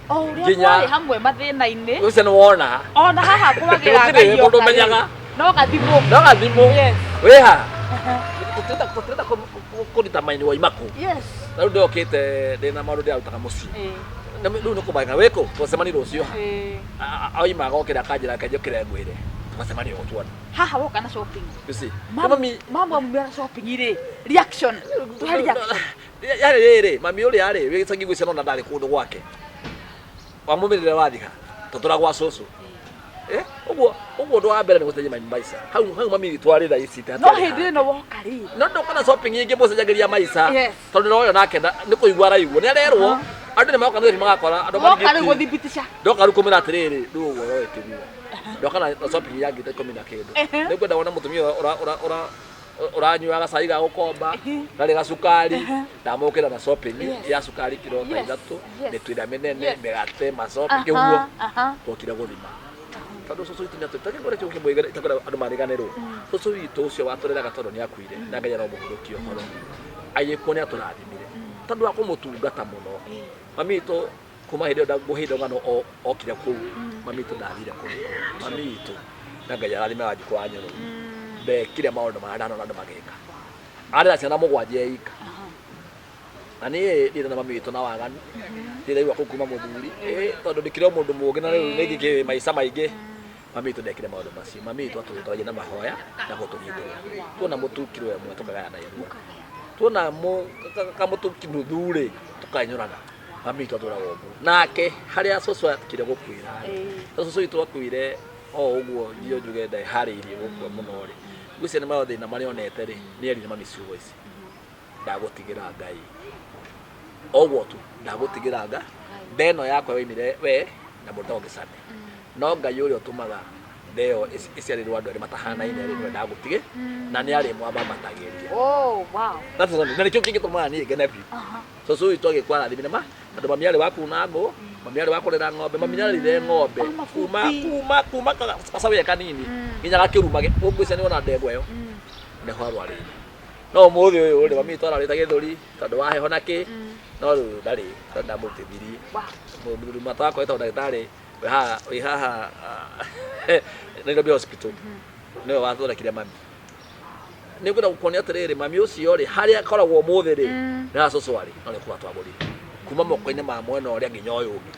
O ũrĩa nginya- mwarĩ hamwe mathĩna-inĩ ũcio nĩ wona ona haha kwagĩra Gũtirĩ Ngai mũndũ oka rĩ, ũmenyaga. no gathimũ no gathimũ Yes. wĩha tũtirenda kũrita maini wa imakũ Yes. na rĩu ndokĩte ndĩna maũndũ ndĩrarutaga mũciĩ Eh, Na rĩu nĩ kũbanga wĩkũ twacemani rũciũ ha eh. Oima agokĩra akanjĩra reke njũkĩre ngwĩre twacemania ũguo tuona Haha woka na shopping. You see? Mamu Mami mamu amumĩra shopping rĩ reaction tũhe reaction yarĩ rĩrĩ mami ũrĩa rĩ wĩ gĩcagi gwĩciana ona ndarĩ kũndũ gwake wamũmĩrĩre wathiha tũtũra gwa cũcũ Eh, ũguo ũguo ũndũ wa mbere nĩ gũcenjia mami maica hau hau mami witũ arĩ thaa ici no hĩndĩ ĩno woka rĩ no ndoka na shopping ingĩ mũcenjagĩria maica Yes. tondũ noyo nake nĩ kũigua araigua nĩ arerwo andũ nĩ moka nĩ magakora andũ woka rĩu marigĩtie gũthibitisha ndoka rĩu kũmĩra atĩrĩrĩ rĩu ũguo roe tiguo ndoka na shopping ya ngiri ikũmi na kĩndũ Ehe. nĩ ngwenda wone mũtumia ũranyua gacai ga gũkomba garĩ gacukari ndamũkĩra na shopping Yes. ya cukari kiro ta Yes. ithatũ Yes. mĩtu ĩrĩa mĩnene Yes. mĩgate macobi kĩguo Aha, aha. twokire gũthima tondũ cũcũ witũ nĩatũ kiugo kĩmwe itakwenda andũ mariganĩrwo cũcũ witũ ũcio watũreraga tondũ nĩakuire na Ngai aromũhurũkia ũhoro agĩkua nĩatũrathimire tondũ wa kũmũtungata mũno mami witũ kuma hĩndĩ ĩyo ngũhĩire ng'ano okire kũu mami witũ ndathire kũu mami witũ na Ngai arathime Wanjikũ wa Nyũrũri ndekire maũndũ marĩa ndanona andũ magĩka arĩ na ciana mũgwanja eika na niĩ ndirĩ na mami witũ na waganu ndĩraigua kũu kuma mũthuri tondũ ndĩkĩrĩ o mũndũ mũũgĩ na rĩu nĩ ngĩkĩ maica maingĩ mami witũ ndekire maũndũ macio mami witũ atũtwaragia na mahoya na gũtũnyitĩrĩra tuona mũtu kiro ĩmwe tũkagayana ĩmwe tuona kamũtu nuthu rĩ tũkanyũrana mami witũ atũraga ũguo nake harĩa cũcũ atikire gũkuĩra rĩ cũcũ witũ akuire o ũguo ndio njuge ndeharĩirie gũkua mũno rĩ ngwĩciria nĩ mathĩna marĩa onete rĩ nĩ erire mami ciugo ici ndagũtigĩra Ngai oguo tu ndagũtigĩra Ngai ndeno yakwa yoimire we na mũndũ gĩcane no Ngai ũrĩa ũtũmaga ndeo ĩciarĩrwo andũ arĩa matahanaine rĩ nĩwe ndagũtige na nĩ arĩmwambatagĩria Oh, wow. That is only- na nĩkĩo kĩngĩtũmaga niĩ ngene biũ cũcũ witũ agĩkua arathimire ma tondũ mami arĩ wa kuna ngũ mami arĩ wa kũrera ng'ombe mami nĩarerire ng'ombe Oh, mabuti. kuma kuma kuma gacaũ ge kanini nginya gakĩruma ũngwĩciria nĩ wona ndegwa ĩyo nĩho arwarĩire No ũmũthĩ ũyũ rĩ, mami witũ ararĩte gĩthũri tondũ wa heho na kĩ, no rĩu ndarĩ tondũ ndamũrutithirie. Mũthuri mata wakwa wĩtagwo ndagĩtarĩ wĩ haha wĩ haha Nairobi Hospital, nĩwe wathondekire mami. Nĩ ngwenda gũkuonia atĩrĩrĩ, mami ũcio rĩ, harĩa akoragwo ũmũthĩ rĩ, nĩ haha cũcũ arĩ, no nĩ kũgũra twagũrire kuma moko-inĩ ma mwena ũrĩa nginya ũyũ ũngĩ.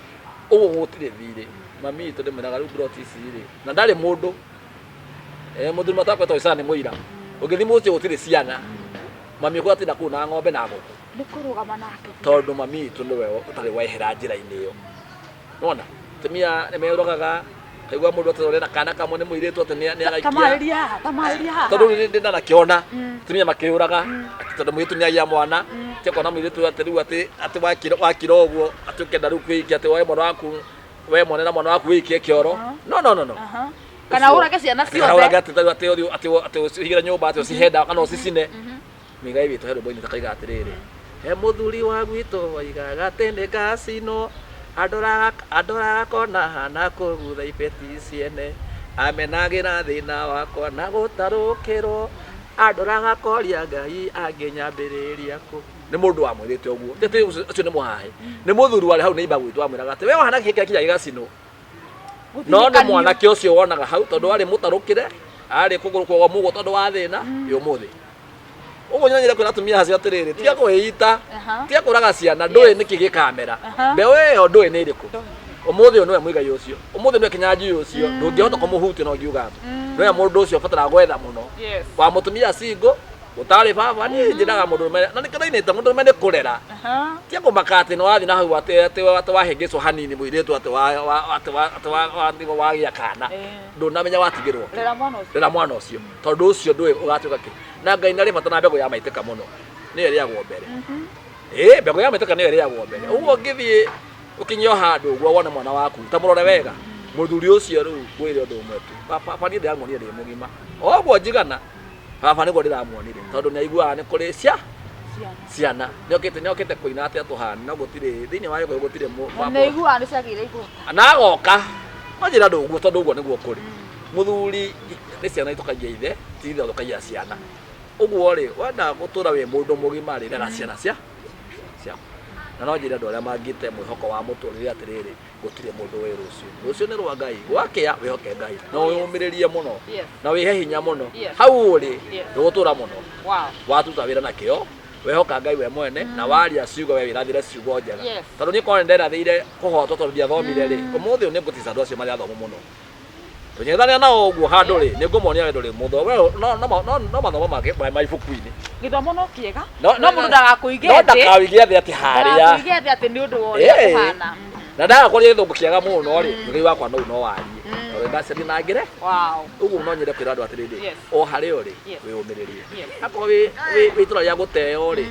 Ũguo gũtirĩ thirĩ. Mami witũ ndĩmwĩraga rĩu plot ici rĩ, na ndarĩ mũndũ. Mũthuri mata wakwa wĩtagwo Isaya nĩ mũira. Ũngĩthiĩ mũciĩ gũtirĩ ciana, mami ũkwa atinda kũu na ng'ombe na ngũkũ. Nĩ kũrũgama nake. Tondũ mami witũ nĩwe ũtarĩ wehera njĩra-inĩ ĩyo. Nĩwona? Atumia nĩ meũragaga, kaigua mũndũ atĩ ũrĩ na kana kamwe nĩ mũirĩtu atĩ nĩ araikia. Tamarĩria haha, tamarĩria haha. Tondũ rĩu nĩ ndanakĩona atumia makĩũraga atĩ tondũ mũirĩtu nĩ agĩa mwana, ti ũkona mũirĩtu atĩ rĩu atĩ atĩ wakira wakira ũguo atĩ ũkenda rĩu kwĩikia atĩ woe mwana waku we mwene na mwana waku wĩikie kĩoro. No no no no. Kana ũrage ciana Kana ũrage ciothe. atĩ rĩu atĩ ũthiĩ atĩ atĩ ũcihingĩre nyũmba atĩ ũcihe ndawa kana ũcicine. Mũigai witũ he rwĩmbo-inĩ takaiga atĩrĩrĩ, he mũthuri wa gwitũ waigaga atĩ nĩ ngacinwo, andoraga andoraga kona hana kũgutha ibeti ciene, amenagĩra thĩna wakwa na gũtarũkĩrwo, andoraga koria Ngai angĩnyambĩrĩria kũ. Nĩ mũndũ wamwĩrĩte ũguo, ti atĩ ũcio nĩ mũhahe, nĩ mũthuri warĩ hau neighbor gwitũ wamwĩraga atĩ we wahana kĩĩ kĩrĩa kinya gĩgacinwo. No nĩ mwanake ũcio wonaga hau tondũ arĩ mũtarũkĩre, arĩ kũgũrũ kwogomu ũguo tondũ wa thĩna, ĩ ũmũthĩ. Ũguo nyonire kwĩra atumia acio atĩrĩrĩ, tiga kwĩita, tiga kũraga ciana, ndũĩ nĩkĩ gĩkamera. Mbeũ ĩyo ndũĩ nĩ ĩrĩkũ. Ũmũthĩ ũyũ nĩwe mũigai ũcio, ũmũthĩ nĩwe kĩnyanjui ũcio, ndũngĩhota kũmũhutia no ngiuga atĩ. Nĩwe mũndũ ũcio ũbataraga gwetha mũno. Wa mũtumia single, ũtarĩ baba, niĩ njĩraga mũndũrũme, na nĩkĩo ndainĩte, mũndũrũme nĩ kũrera. Tiga kũmaka atĩ nĩ wathiĩ na hau atĩ atĩ atĩ wahĩngĩcwo hanini mũirĩtu atĩ wa atĩ wa atĩ wa wagĩa kana. Ndũnamenya watigĩrwo kĩ. Rera mwana ũcio. Rera mwana ũcio. Tondũ ũcio ndũĩ ũgatuĩka kĩ. Na Ngai ndarĩ bata na mbegũ ya maitĩka mũno. Nĩyo ĩrĩagwo mbere. Ĩĩ mbegũ ya maitĩka nĩyo ĩrĩagwo mbere. Ũguo ũngĩthiĩ ũkinye o handũ ũguo wone mwana waku, ta mũrore wega. Mũthuri ũcio rĩu ngwĩre ũndũ ũmwe tu. Baba niĩ ndĩramuonire ndĩ mũgima. O ũguo njigana, baba nĩguo ndĩramuonire. Tondũ nĩ aiguaga nĩ kũrĩ cia ciana. Nĩokĩte nĩokĩte kũina atĩ atũhane no gũtirĩ thĩinĩ wa Gĩkũyũ gũtirĩ Na nĩ aiguaga nĩ ciagĩire igweta. Na agoka. No njĩra andũ ũguo tondũ ũguo nĩguo kũrĩ. Mũthuri nĩ ciana itũkagia ithe, ti ithe ũtũkagia ciana. Ũguo rĩ, wenda gũtũra wĩ mũndũ mũgima rĩ, rera ciana cia ciaku. Na no njĩre andũ arĩa mangĩte mwĩhoko wa mũtũrĩre atĩrĩrĩ, gũtirĩ mũndũ wĩ rũciũ. Rũciũ nĩ rwa Ngai. Gwakĩa, wĩhoke Ngai. Na wĩyũmĩrĩrie mũno. Na wĩhe hinya mũno. Hau ũrĩ, ndũgũtũra mũno. Watuta wĩra na kĩo, wehoka Ngai we mwene, na waria ciugo we wĩrathĩre ciugo njega. Tondũ niĩ korwo nĩ nderathĩire kũhotwo tondũ ndiathomire rĩ, ũmũthĩ ũyũ nĩ ngũtica andũ acio marĩ athomu mũno. Tũnyitania nao ũguo handũ rĩ, nĩ ngũmonia we ndũrĩ mũthomu. We no no no no mathomo ma ibuku-inĩ. Gĩthomo no kĩega, no mũndũ ndagakũige No thĩ. ndakawĩige thĩ atĩ harĩa. Ndagakũige thĩ atĩ nĩ ũndũ wa ũrĩa ũhana. Na ndagakwaria gĩthũngũ kĩega mũno rĩ, mũthuri wakwa no no warie. Tondũ ndaciarire na ngĩre. Ũguo no nyende kwĩra andũ atĩrĩrĩ, o harĩa ũrĩ, wĩyũmĩrĩrie. Akorwo wĩ wĩ itũra rĩa gũteo rĩ,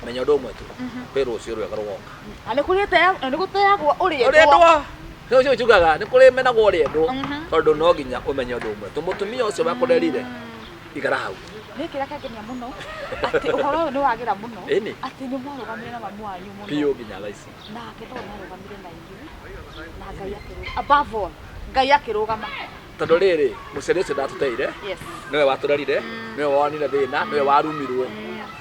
menya ũndũ ũmwe tu, kwĩ rũciũ rwega rũgoka. Na nĩ kũrĩ nĩ gũteagwo ũrĩendwo. Ũrĩendwo. Nĩ ũcio njugaga nĩ kũrĩ menagwo ũrĩendwo tondũ no nginya ũmenye ũndũ ũmwe tu, mũtumia ũcio wakũrerire ikara hau. Nĩ kĩrĩa kĩangenia mũno atĩ ũhoro ũyũ nĩ wagĩra mũno Ĩni. atĩ nĩ mwarũgamire na mamu wanyu mũno Biũ nginya thaa ici. Nake tondũ nĩarũgamire na inyuĩ na Ngai akĩrũgama, above all Ngai akĩrũgama. Tondũ rĩrĩ, mũciari ũcio ndatũteire, nĩwe watũrerire, nĩwe wonire thĩna, nĩwe warumirwo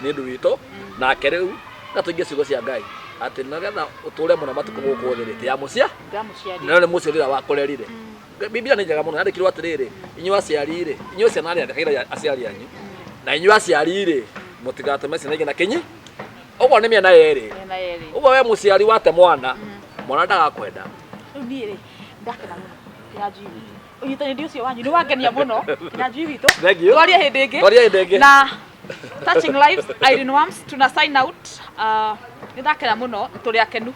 nĩ ũndũ witũ, nake rĩu na tũingĩ ciugo cia Ngai atĩ nĩgetha ũtũre mũno matukũ gũkũ thĩ rĩ, tĩa mũcia Tĩa mũciari. No nĩ mũciari ũrĩa wakũrerire. Biblia nĩ njega mũno, yandĩkirwo atĩrĩrĩ, inyuĩ aciari rĩ, inyuĩ ciana rĩ, athĩkagĩrai aciari anyu, na inyuĩ aciari rĩ, mũtigatũme ciana igĩe na kĩnyi. Ũguo nĩ mĩena yerĩ. Mĩena yerĩ. Ũguo we mũciari wate mwana, mwana ndagakwenda. Rĩu niĩ rĩ, ndakena mũno Kĩnyanjui witũ. Ũnyitanĩri ũcio wanyu nĩ wangenia mũno Kĩnyanjui witũ. Thank you. Twarie hĩndĩ ĩngĩ. Twarie hĩndĩ ĩngĩ. Na Touching Lives, Irene Wams, tuna sign out. Nĩ ndakena mũno, tũrĩ akenu.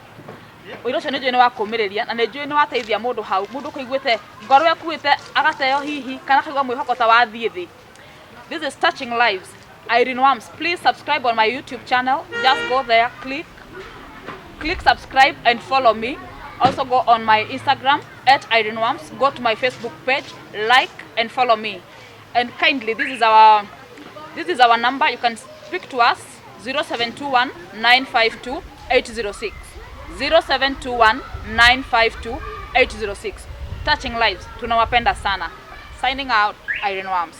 Ũira ũcio nĩ njũĩ nĩ wa kũũmĩrĩria na nĩ njũĩ nĩ wateithia mũndũ hau, mũndũ ũkũiguĩte ngoro ĩkuĩte agateo hihi kana akaigua mwĩhoko ta wathiĩ thĩ. This is Touching Lives, Irene Wams. Please subscribe on my YouTube channel. Just go there, click subscribe and follow me. Also go on my Instagram at Irene Wams. Go to my Facebook page, like and follow me. And kindly, this is our number. You can speak to us 0721 952 806. 0721 952 806. Touching Lives. Tunawapenda sana. Signing out, Irene Wams.